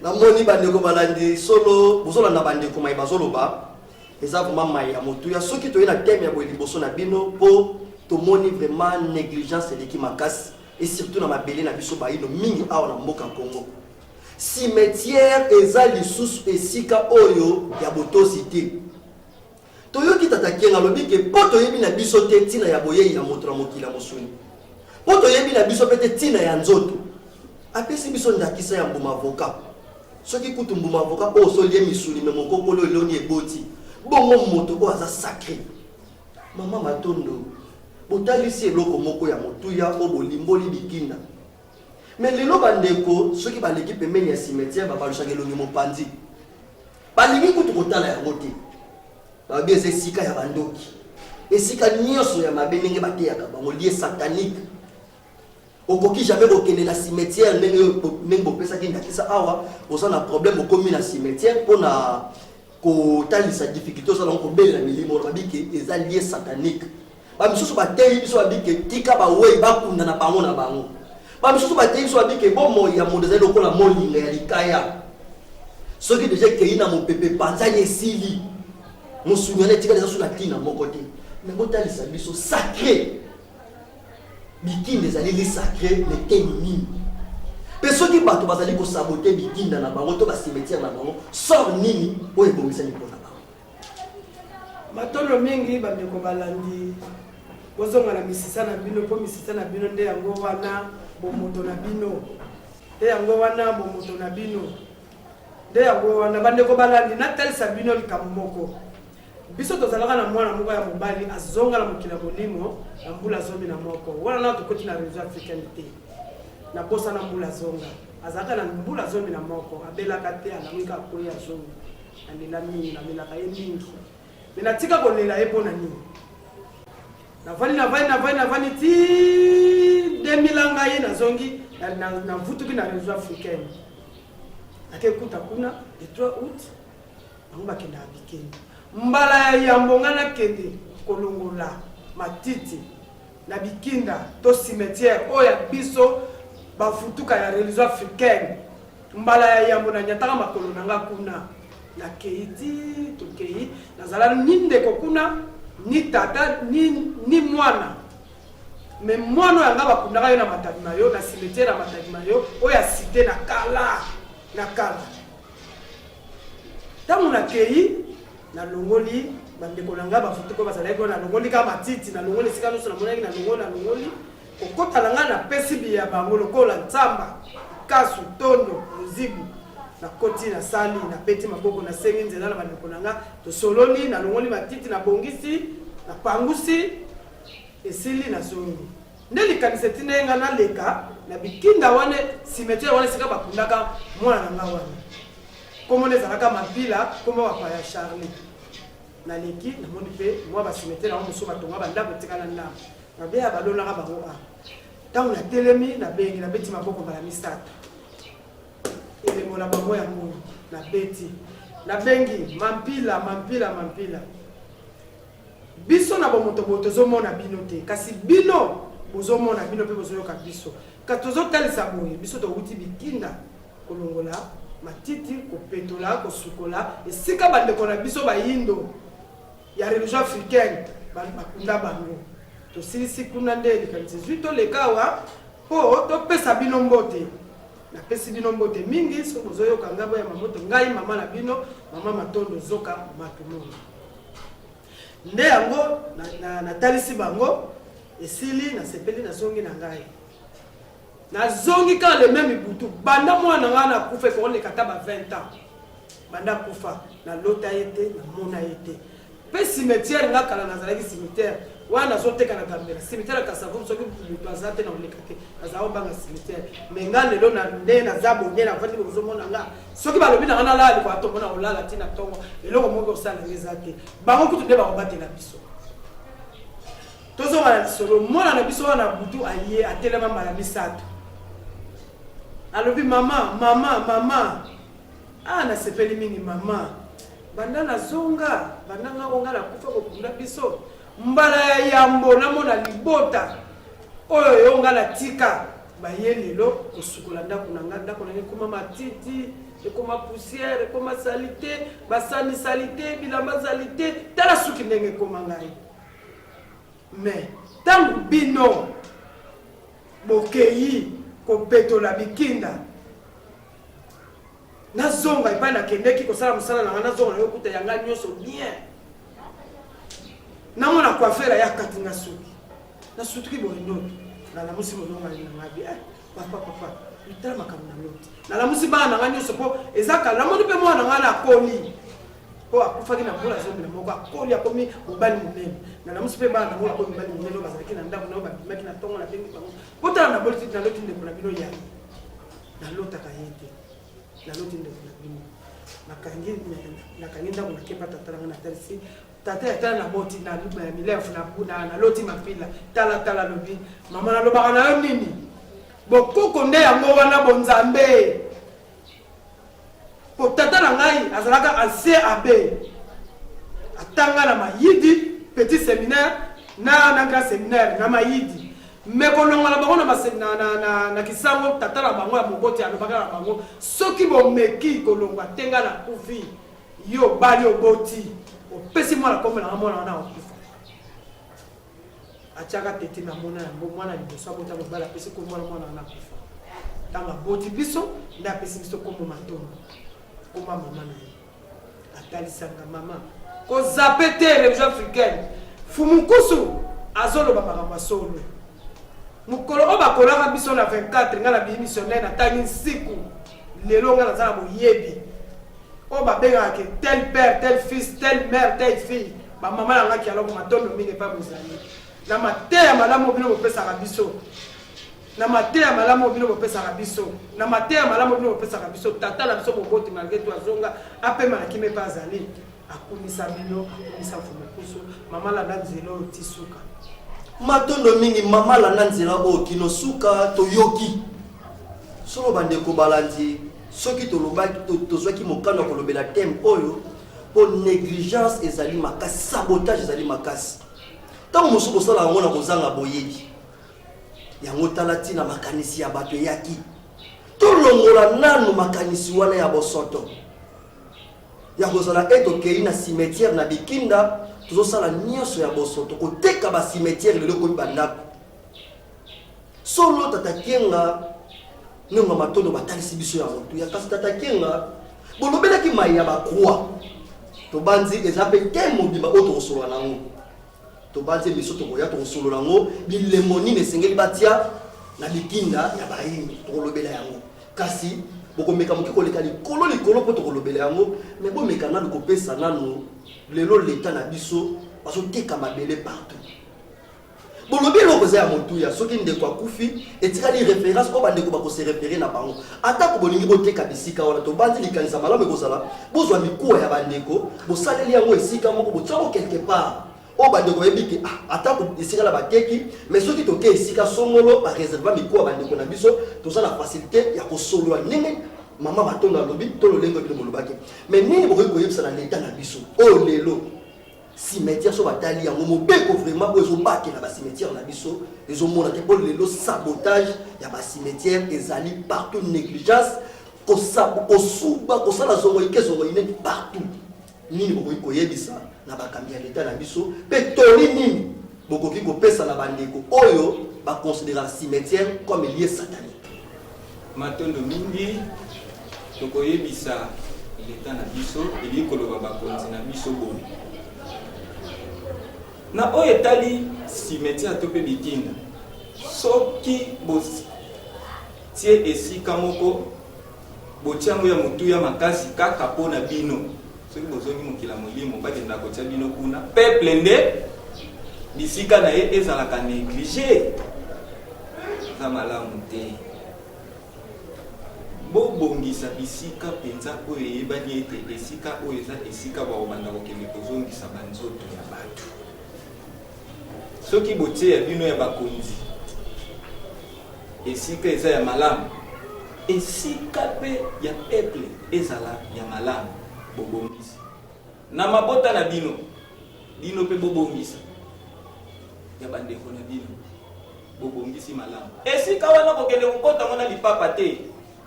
Namoni bandeko balandi solo bozolanda bandeko mai bazoloba, eza vraiment mai ya motuya. Soki toye na thème ya boye liboso na bino, mpo tomoni vraiment négligence eleki makasi, et surtout na mabele na biso baino mingi awa na mboka Congo. Cimetière eza lisusu esika oyo ya botosi te. Toyoki tata Kienga alobi ke mpo toyebi na biso te ntina ya boyei ya moto na mokili ya mosuni, mpo toyebi na biso mpe te ntina ya nzoto. Apesi biso ndakisa ya mbuma avocat. Soki kutu mbuma avocat oyo osolie misuni, me mokokolo eloni eboti bongo, moto oyo aza sacré. Mama Matondo, botalisi eloko moko ya motuya oyo bolimboli bikinda. Me lelo bandeko soki baleki pembeni ya cimetière, babalusaka elongi mopanzi, balingi kutu kotala yango te. Balobi eza esika ya bandoki, esika nyonso ya mabe, ndenge bateyaka bango lieu satanique. Okoki jamais kokende na cimetière ndenge ndenge bopesaki ndakisa awa. Oza na problème, okomi na cimetière mpona kotalisa difficulté osala yango, kobelela milimo wana, babike eza lieu satanique. Bamisusu bateyi biso, babike tika bawei bakunda na bango na bango. Bamisusu bateyi biso, babike bomoi ya moto ezali lokola molinga ya likaya, soki deja ekei na mopepe, epanzani, esili, mosuni wana etikali eza so na ntina moko te. Me botalisa biso sacré bikinda ezali li sacré leteni nini, mpe soki bato bazali kosabote bikinda na bango to bacimetière na bango, sort nini oyo ebongisami mpona bango? Matondo mingi bandeko balandi. Bozonga na misisa na bino, mpo misisa na bino nde yango wana bomoto na bino, nde yango wana bomoto na bino, nde yango wana. Bandeko balandi, natalisa bino likambo moko. Biso tozalaka na mwana moko ya mobali azonga na mokili ya molimo na mbula 11 wana. Na tokoti na réseau africaine te, nabosana mbula azonga. Azalaka na mbula 11, abelaka te, alamuki kaka koya azongi. Nalela mingi, namelaka ye mingi. Mais natika kolela ye mpo na nini? Navandi, navandi, navandi, navandi ti 2000 ans ngai nazongi, navutuki na réseau africaine. Nakekuta kuna le 3 août, bango bakendaka bikende. Mbala ya yambo ngai nakende kolongola matiti na bikinda to cimetière oyo ya biso bavutuka ya religion africaine. Mbala ya yambo nanyataka makolo na nga kuna, nakei ti tokei, nazala ni ndeko kuna ni tata ni, ni mwana. Me mwana oyo yanga bakundaka ye na Matadi Mayo, na cimetière ya Matadi Mayo oyo ya cité na kala na kala. Ntango nakei nalongoli bandeko na ngai bavutuka bazalaki kuna, nalongoli kaka matiti, nalongoli esika nyonso namonaki, nalongoli, nalongoli kokota na ngai, napesi biya bango lokola ntsamba, kasu, tondo, luzibu. Nakoti, nasali, nabeti maboko, nasengi nzela na bandeko na ngai, tosololi, nalongoli matiti, nabongisi, napangusi, esili, nazongi. Nde likanisi etindaki ngai naleka na bikinda wana, cimetière wana esika bakundaka mwana na ngai wana. Kombo nde ezalaka Mampila, kombo ya bapaya Charlie. Naleki, namoni mpe mwa ba cimetière yango mosusu batonga ba ndako etikala ndambo. Mabe balonaka bango awa. Ntango natelemi, nabengi, nabeti maboko mbala misato. Elembo na bango yango nabeti. Nabengi Mampila, Mampila, Mampila. Biso na bomoto boye tozomona bino te, kasi bino bozomona bino mpe bozoyoka biso. Kasi tozotalisa boye, biso towuti bikinda kolongola matiti, kopetola, kosukola esika bandeko na biso bayindo ya religion africaine bakunda bango. Tosilisi kuna nde likanisi ezwi toleka awa mpo topesa bino mbote. Napesi bino mbote mingi soki bozoyoka ngai boya mamoto, ngai mama na bino, mama Matondo Zoka Matumona. Nde yango natalisi bango, esili, nasepeli, nazongi na ngai. Nazongi kaka le meme butu, banda mwana na ngai nakufa ekoleka ata ba 20 ans. Banda kufa, nalota ye te, namona ye te. Mpe cimetière nga kala nazalaki cimetière wana nazoteka na Gambela, cimetière ya Kasavubu, soki moto aza te na koleka te, nazala kobanga cimetière. Mais nga lelo na nde naza bonge navandi bozomona nga, soki balobi na nga nalala likolo ya tongo na kolala ti na tongo, eloko moko kosala nga eza te. Bango kutu nde bakobatela biso. Tozonga na lisolo, mwana na biso wana butu aye atelema mbala misato, alobi mama, mama, mama. Ah, nasepeli mingi mama. Banda nazonga, banda nga ngo nga nakufa kokunda biso, mbala ya yambo namona libota oyo yo nga natika baye lelo kosukola ndako na nga. Ndako na nga ekoma matiti, ekoma poussière, ekoma salite, basani salite, bilamba salite, tala suki ndenge ekoma ngai. Mais ntango bino bokeyi kopetola bikinda, nazonga epai nakendeki kosala mosala na ngai, nazonga nayo kuta ya ngai nyonso bien. Namona coiffeur ya kati nga suki, nasutuki boye ndoto, nalamusi molongani na ngai bi eh, papa, papa, tala makambo na loti. Nalamusi bana na ngai nyonso mpo eza kala, namoni mpe mwana na ngai nakoli mpo akufaki na mbula 11, akoli akomi mobali monene. Nalamusi mpe bana nango bakomi mobali monene oyo bazalaki na ndako na oyo babimaki na ntongo, nabengi bango botala, naboliti, naloti ndeko na bino yaye, nalotaka ye te, naloti ndeko na bino. Nakangi, nakangi ndako, nakepa tata na ngai, natalisi tata ya tala naboti na milefu, naloti mapila, tala tala. Alobi mama, nalobaka na yo nini? Bokoko nde yango wana, bonzambe. Po tata na ngai azalaka ancien abbé, atanga na Mayidi petit séminaire na grand séminaire na Mayidi. Me kolongola bango na Kisango, tata na bango ya moboti alobaka na bango, soki bomeki kolongwa te nga nakufi, yo obali oboti opesi mwana kombo na nga, mwana wana akufa. Atiaka tete na mona yango, mwana liboso abota mobali, apesi kombo wana, mwana wana akufa. Ntango aboti biso nde apesi biso kombo Matondo, kombo ya mama na ye. Atalisanga mama kozape te religion africaine. Fumukusu azoloba makambo ya solo. Mokolo oyo bakolaka biso na 24, ngai na biyi missionnaire, natangi nsiku. Lelo ngai naza na boyebi oyo babengaka ke tel père, tel fils, tel mère, telle fille. Bamama na ngai kialoko, matondo mingi epai bozali na mateya malamu oyo bino bopesaka biso, na mateya malamu oyo bino bopesaka biso, na mateya malamu oyo bino bopesaka biso. Tata na biso moboti malgré tout azonga, apema na kimia epai azali. Akumisa bino, akumisa Mfumu Kusu. Mama landa nzela oyo ti suka. Matondo mingi mama landa nzela oyo kino suka toyoki solo bandeko balandi soki tolobaki tozwaki mokano ya kolobela thème oyo mpo négligence ezali makasi sabotage ezali makasi ntango mosusu kosala yango na kozanga boyebi yango tala ntina makanisi ya bato eyaki tolongola nanu makanisi wana ya bosoto ya kozala ete okei na cimetière na bikinda tozosala nyonso ya bosoto koteka ba cimetière lelo ekomi bandako solo tata kienga nionga matondo batalisi biso ya motuya kasi tata kienga bolobelaki mai ya bacroi tobanzi eza mpe te mobimba oyo tokosolola nango Tobanzi emission tokoya tokosolola yango bilembo nini esengeli batia na bikinda ya bayini tokolobela yango kasi bokomeka moke koleka likolo likolo mpo tokolobela yango me bomeka nanu kopesa nanu lelo leta na biso bazoteka mabele partout bolobi eloko eza ya motuya soki ndeko akufi etikali reference oyo bandeko bakose refere na bango atako bolingi boteka bisika wana tobanzi likanisa malamu ekozala bozwa mikuwa ya bandeko bosaleli yango esika moko botia yango quelque part oyo bandeko bayebi ke ah, atako esika na bateki mais soki toke esika songolo bareserva mikuwa bandeko na biso toza na facilité ya kosolola ndenge mama matondo alobi to lolenge bino bolobaki mais nini bokoki koyebisa na leta na biso oyo lelo Cimetière so batali yango mobeko vraiment oyo ezobatela ba cimetière na biso ezomona te mpo lelo sabotage ya ba cimetière ezali partout négligence kosuba kosala zongoike zongoine partout nini bokoki koyebisa na bakambi ya leta na biso mpe toli nini bokoki kopesa na bandeko oyo baconsidera cimetière comme lieu satanique Matondo mingi. Tokoyebisa leta na biso, elingi koloba bakonzi na biso boye. Na oyo etali cimetière to mpe bitinda, soki botie esika moko botia yango ya motuya makasi kaka mpo na bino, soki bozongi mokili ya molimo bakenda kotia bino kuna, peuple nde bisika na ye ezalaka neglige. Eza malamu te. Bobongisa bisika mpenza oyo eyebani ete esika oyo eza esika bakobanda kokende kozongisa banzoto ya bato. Soki botie ya bino ya bakonzi esika eza ya malamu, esika mpe ya peuple ezala ya malamu, bobongisi na mabota na bino, bino mpe bobongisa ya bandeko na bino. Bobongisi malamu esika wana, kokende kokota ngo na lipapa te,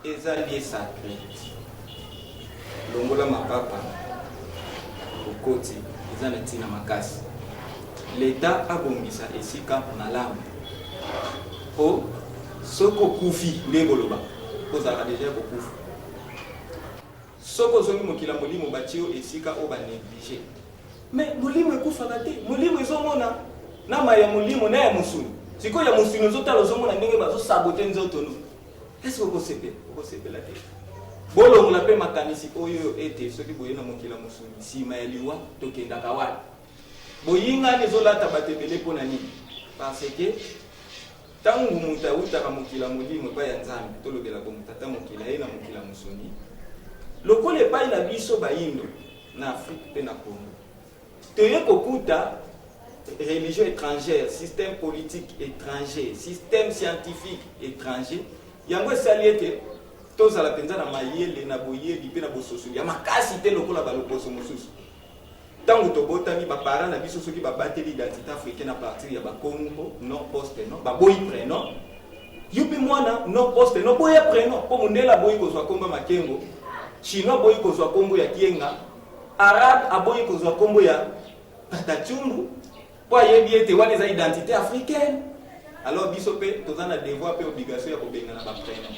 eza lieu sacré. Longola mapapa okoti, eza na ntina makasi. Leta abongisa esika malamu po soki okufi nde koloba ozalaka deja ya kokufa. Soki ozongi mokili ya molimo batie yo esika oyo ba neglige. Mais molimo ekufaka te, molimo ezomona na mayi ya molimo na ya mosuni. Sikoyo ya mosuni ozotala ozomona ndenge bazo sabote nzoto no. Est-ce que okosepela? Okosepela te. Bolongola mpe makanisi oyo ete soki boye na mokili ya mosuni nsima ya liwa tokendaka wapi? Boyingani ezolata bato ebele mpo na nini? Parce que ntango moto awutaka mokili ya molimo epai ya Nzambe, tolobela bongo tata mokili aye na mokili ya mosuni, lokola epai na biso bayindo na Afrique mpe na Congo toye kokuta religion étrangère, système politique étranger, système scientifique étranger, yango esali ete tozala mpenza na mayele na boyebi mpe na bososoli ya makasi te lokola baloposo mosusu. Ntango tobotami, baparent na biso soki babateli identité africaine à partir ya bakongo, nom poste nom, baboyi prénom, yo mpe mwana nom poste nom, boya prénom, mpo mondele aboyi kozwa kombo ya Makengo, chinois aboyi kozwa kombo ya Kienga, arabe aboyi kozwa kombo ya Tata Chungu, mpo ayebi ete wana eza identité africaine. Alors biso mpe toza na devoir mpe obligation ya kobengana ba prénom.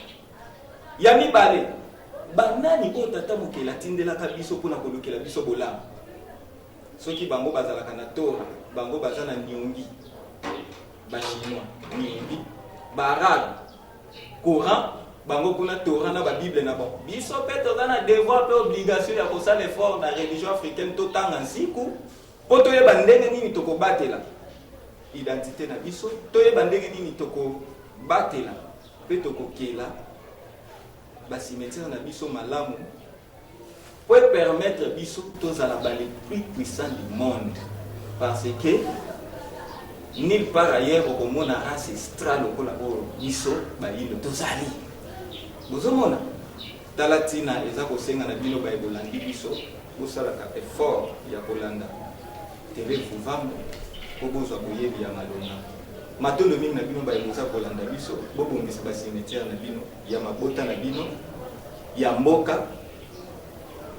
Ya mibale, banani oyo Tata Mokeli atindelaka biso mpo na kolukela biso bolamu? Soki bango bazalaka na Torah, bango baza na niongi. Ba Chinois, niongi. Ba Arabe, Coran, bango kuna Torah na ba Bible na bango. Biso mpe toza na devoir mpe obligation ya kosala effort na religion africaine, totanga nsiku mpo toyeba ndenge nini tokobatela identite na biso, toyeba ndenge nini tokobatela mpe tokokela ba cimetière na biso malamu. Po e permettre biso tozala ba les plus puissants du monde parce que nulle part ailleurs okomona race extra lokola oyo biso bayindo tozali. Bozomona? Tala tina eza kosenga na bino baye bolandi biso bosalaka effort ya kolanda Tele Vuvamu po bozwa boyebi ya malonga. Matondo mingi na bino baye boza kolanda biso, bobongisa ba cimetière na bino, ya mabota na bino, ya mboka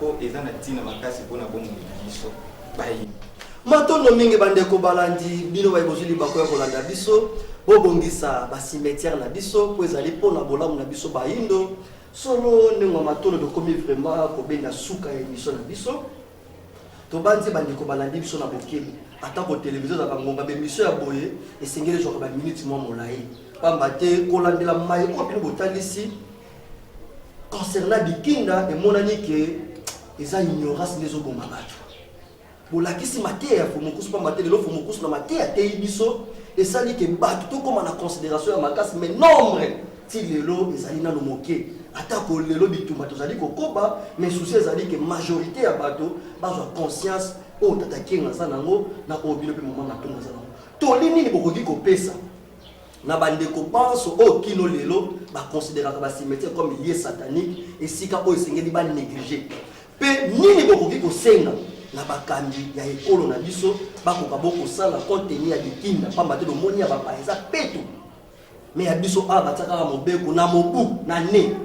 po eza na tina makasi pona bomoi na biso bayindo. Matondo mingi bandeko balandi bino baye bozwi libaku ya kolanda biso bobongisa ba cimetière na biso po ezali pona bolamu na biso bayindo solo ndenge ya matondo tokomi vraiment kobenda suka ya emission na biso tobanzi bandeko balandi biso na bokebi atako televizio ezalaka ngonga ba emission ya boye esengeli ezwaka ba minutes mwa molayi pamba te kolandela maye oyo bino botalisi Concernant Bikinda, emonani ke eza ignorance nde ezoboma bato. Bolakisi mateya ya Fumukusu pamba te lelo Fumukusu na mateya ateyi biso esali ke bato tokoma na consideration ya makasi mais nombre ti lelo ezali nano moke. Atako lelo bitumba tozali kokoba mais souci ezali ke majorite ya bato bazwa conscience oyo Tata Kienga aza nango na oyo bino mpe Mama Matongo aza nango. Toli nini bokoki kopesa na ba ndeko banso oyo kino lelo ba consideraka ba cimetière comme lieu satanique, esika oyo esengeli ba negliger? Pe nini bokoki kosenga na bakambi ya ekolo na biso bakoka bo kosala compte tenu ya bitinda, pamba te bomoni ya bapaya eza peto, mais ya biso awa batia kaka mobeko na mobu na ne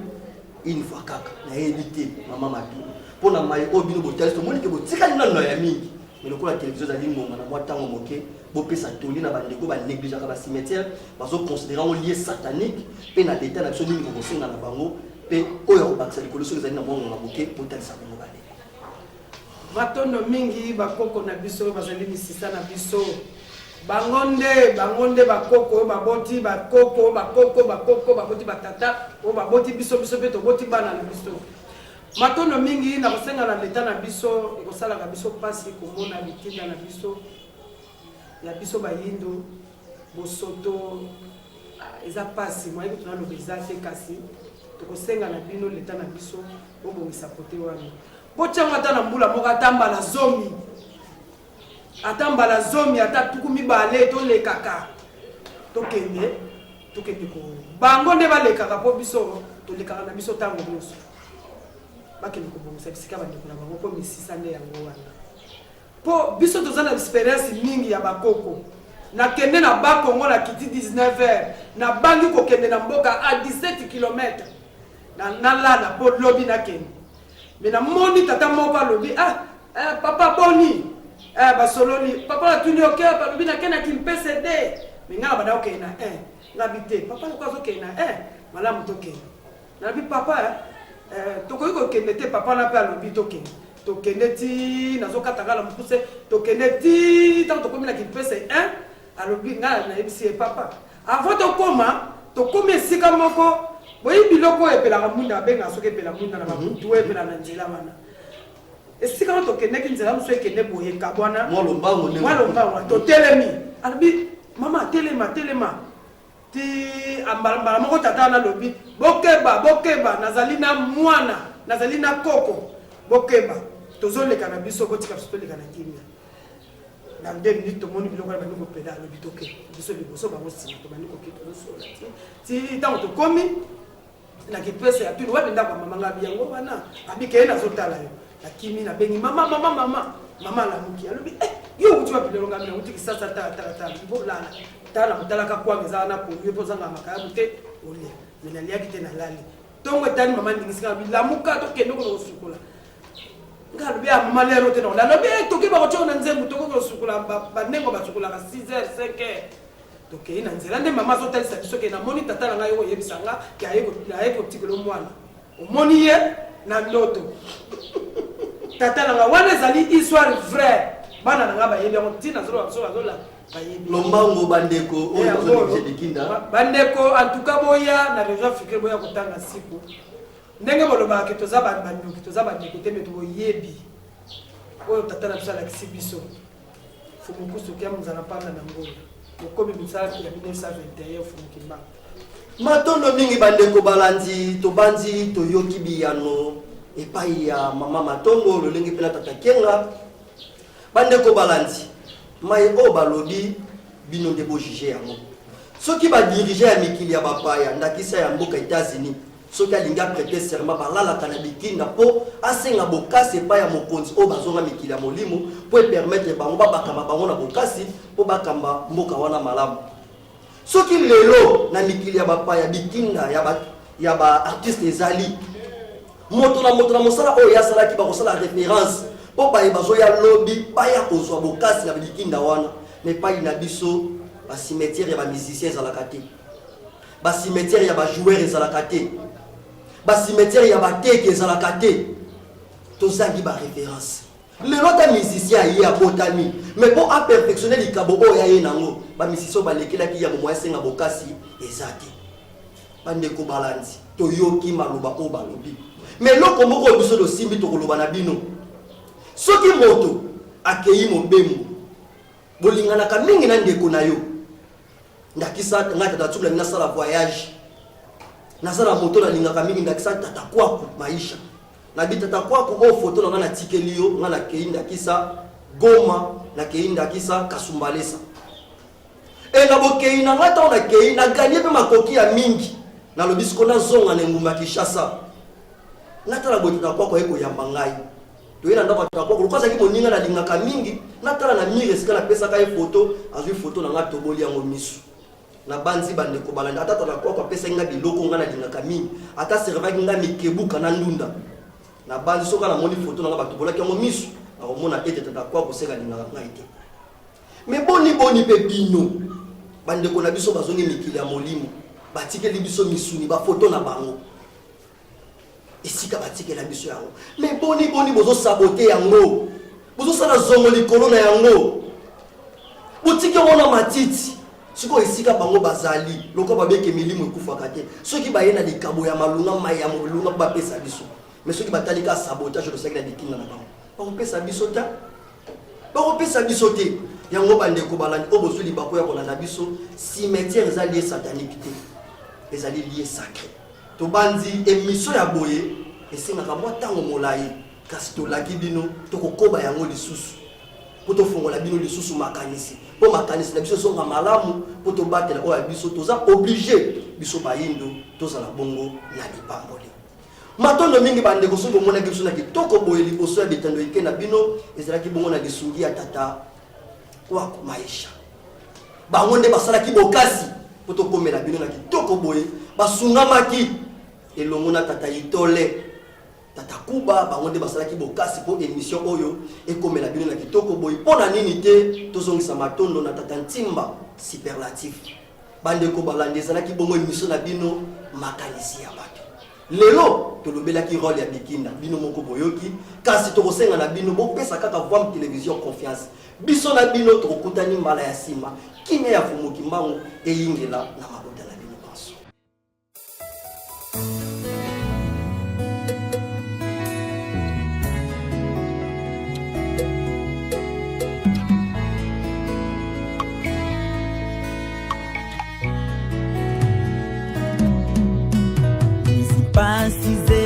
une fois kaka. Nayebi te mama Matu, mpo na maye oyo bino botalisi, tomoni ke botikali nanu na ya mingi, mais lokola television ezali ngonga na mwa ntango moke, bopesa toli na bandeko ba negligeaka ba cimetière, bazo considérer yango lieu satanique, mpe na leta na biso nini kokosenga na bango, mpe oyo akobakisa likolo soki ezali na mwa ngonga moke, botalisa bango bandeko. Matondo mingi bakoko na biso bazali misisa na biso bango nde bango nde bakoko oyo baboti bakoko bakoko bakoko baboti batata oyo baboti biso biso mpe toboti bana na biso. Matondo mingi na kosenga na leta na biso ekosalaka biso mpasi komona bitinda na biso ya biso bayindo bosoto eza pasi moyen kutu naloba eza te kasi tokosenga na bino leta na biso bobongisa kote wana botyango ata na mbula moko ata mbala zomi ata mbala zomi ata 20 tolekaka tokende tokende ko bango nde balekaka mpo biso tolekaka na biso ntango nyonso bakende kobongisa bisika bandeko na bango mpo misisa nde yango wana Po biso toza na experience mingi ya bakoko. Nakende na Bas Congo na kiti 19 heures, nabangi kokende na mboka a 17 kilomètres. Na nalala po lobi nakende. Mais namoni tata moko alobi ah eh, papa boni eh, basololi papa natuni oke okay, alobi nake na Kimpese de mais ngai nabanda kokende na 1 ngabi te papa lokola azokende na 1 malamu tokende. Nalobi papa eh, tokoki kokende te papa na pe alobi tokende. Tokende ti nazokata kaka na mokuse tokende ti ntango tokomi na Kimpese 1 alobi ngai nayebisi ye papa avant tokoma tokomi esika moko boyi biloko oyo epelaka mwinda babengaka soki epela mwinda na babutu oyo epela na nzela wana esika wana tokendeki nzela mosusu ekende boye ekabwana mwa lombango mwa lombango totelemi alobi mama telema telema Ti mbala mbala moko tata wana alobi, Bokeba, bokeba, nazali na mwana, nazali na koko, bokeba, tozoleka na biso, botika biso toleka na kimia. Na deux minutes tomoni biloko wana ebandi kopela, alobi toke biso liboso, bango nsima, tobandi koke, tozosolola ti ti ntango tokomi na kipese ya tuni wapi ndako ya mama nga abi yango wana abi keye nazotala yo nakimi nabengi mama mama mama mama alamuki alobi eh, yo wuti wapi lelo ngai nauti kisasa tala tala tala bolala tala motalaka kwanga eza wana pondu yo mpo ozanga makayabu te olia me naliaki te nalali ntongo etali mama ndingisi nga alobi lamuka tokende okona kosukola nga alobi ya mama lero te nakola alobi eh, toke bakotio na nzembo tokoki kosukola bandengo basukolaka 6 heures 5 heures Tokei na nzela nde mama azotalisa biso ke namoni tata na ngai okoyebisa nga ke aye kotikela mwana. Omoni ye na ndoto. Tata na ngai wana ezali histoire vraie. Bana na ngai bayebi yango ntina azoloba biso bazola bayebi. Lombango bandeko oyo bazolekisa bikinda. Bandeko en tout cas boya na région africaine boya kotanga siku. Ndenge bolobaka ke toza bandoki toza bandeko te mais toboyebi oyo tata na biso alakisi biso. Mfumu Kusu Kiamu Nzala Mpanda na Ngola mokomi misala ya 1921 Mfumu Kimbangu. Matondo mingi bandeko balandi, tobanzi toyoki biyano epai ya mama Matongo lolenge mpe na tata Kienga. Bandeko balandi, maye oyo balobi bino nde bojuge yango. Soki ba dirigeants ya mikili ya bapaya, ndakisa ya mboka Etats-Unis, soki alingi a preter serment, balalaka na bikinda mpo asenga bokasi epai ya mokonzi oyo bazonga mikili ya molimo mpo e permettre bango babakama bango na bokasi mpo bakamba mboka wana malamu. Soki lelo na mikili ya bapaya bikinda ya ba ya ba artiste ezali moto na moto na mosala oyo ye asalaki bakosala reference mpo baye bazoya lobi baya kozwa bokasi na bikinda wana. Mais epai na biso ba cimetière ya ba musiciens ezalaka te, ba cimetière ya ba joueurs ezalaka te, ba cimetière ya bateki ezalaka te. Tozangi ba reference. Lelo ata musicien aye abotami mais po a perfectionner likabo oyo aye nango, ba musiciens oyo balekelaki yambo moyen asenga bokasi eza te. Bandeko balandi, toyoki maloba oyo balobi, mais eloko moko oyo biso tosimbi tokoloba na bino, soki moto akeyi mobembo, bolinganaka mingi na ndeko na yo. Ndakisa ngai tata Tsubu nalingi nasala voyage, naza na moto nalingaka mingi, ndakisa tata Kwaku Maisha. Nabi tata Kwaku, oyo photo na ngai natikeli yo, ngai nakeyi ndakisa Goma, nakeyi ndakisa Kasumbalesa. E na bokeyi na ngai ntango nakeyi, na gagner mpe makoki ya mingi. Nalobi siko nazonga na engumba Kinshasa. Natala boye tata Kwaku aye koyamba ngai. Toye na ndako ya tata Kwaku, lokola azalaki moninga nalingaka mingi, natala na mur esika napesaka ye photo, azwi photo na ngai atoboli yango misu. Nabanzi bandeko balandi, ata tata Kwaku apesaki ngai biloko ngai nalingaka mingi, ata servaki ngai mikebuka na ndunda. Nabanzi soki namoni photo na ngai batobolaki yango misu, nakomona ete tata Kwaku seke alingaka ngai te. Mais boni boni pe bino bandeko na biso bazongi mikili ya molimo, batikeli biso misuni, ba photo na bango esika batikela biso yango. Mais boni boni bozo saboter yango, bozosala zongo likolo na yango, botiki yango na matiti. Sikoyo esika bango bazali lokola babeke milimo ekufaka te, soki baye na likabo ya malunga, mai ya molunga mpo bapesa biso. Mais soki batali ka sabotage tosalaki na bikinga na bango, bakopesa biso te, bakopesa biso te. Yango bandeko balandi oyo bozwi libaku ya kolanda biso, cimetière eza lieu satanique te, ezali lieu sacré. Tobanzi emission ya boye esengaka mwa ntango molai, kasi tolaki bino tokokoba yango lisusu mpo tofongola bino lisusu makanisi, mpo makanisi na biso ezonga malamu, mpo tobatela oyo ya biso. Toza oblige biso bayindo tozala bongo na lipamboli. Matondo mingi bandeko, soki bomonaki biso na kitoko boye liboso ya bitando ike na bino, ezalaki bongo na lisungi ya tata Kwaku Maisha. Bango nde basalaki bokasi mpo tokomela bino na kitoko boye, basungamaki elongo na tata Itole, tata Kuba, bango nde basalaki bokasi mpo emission oyo ekomela bino na kitoko boye. Mpo na nini te tozongisa matondo na tata Ntimba superlatif. Bandeko balandi, ezalaki bongo emission na bino makanisi ya bato. Lelo tolobelaki role ya Bikinda, bino moko boyoki, kasi tokosenga na bino bopesa kaka Vuam Television confiance. Biso na bino tokokutani mbala ya sima. Kimia ya Mfumu Kimbangu eyingela na mabota na bino banso. Pasi.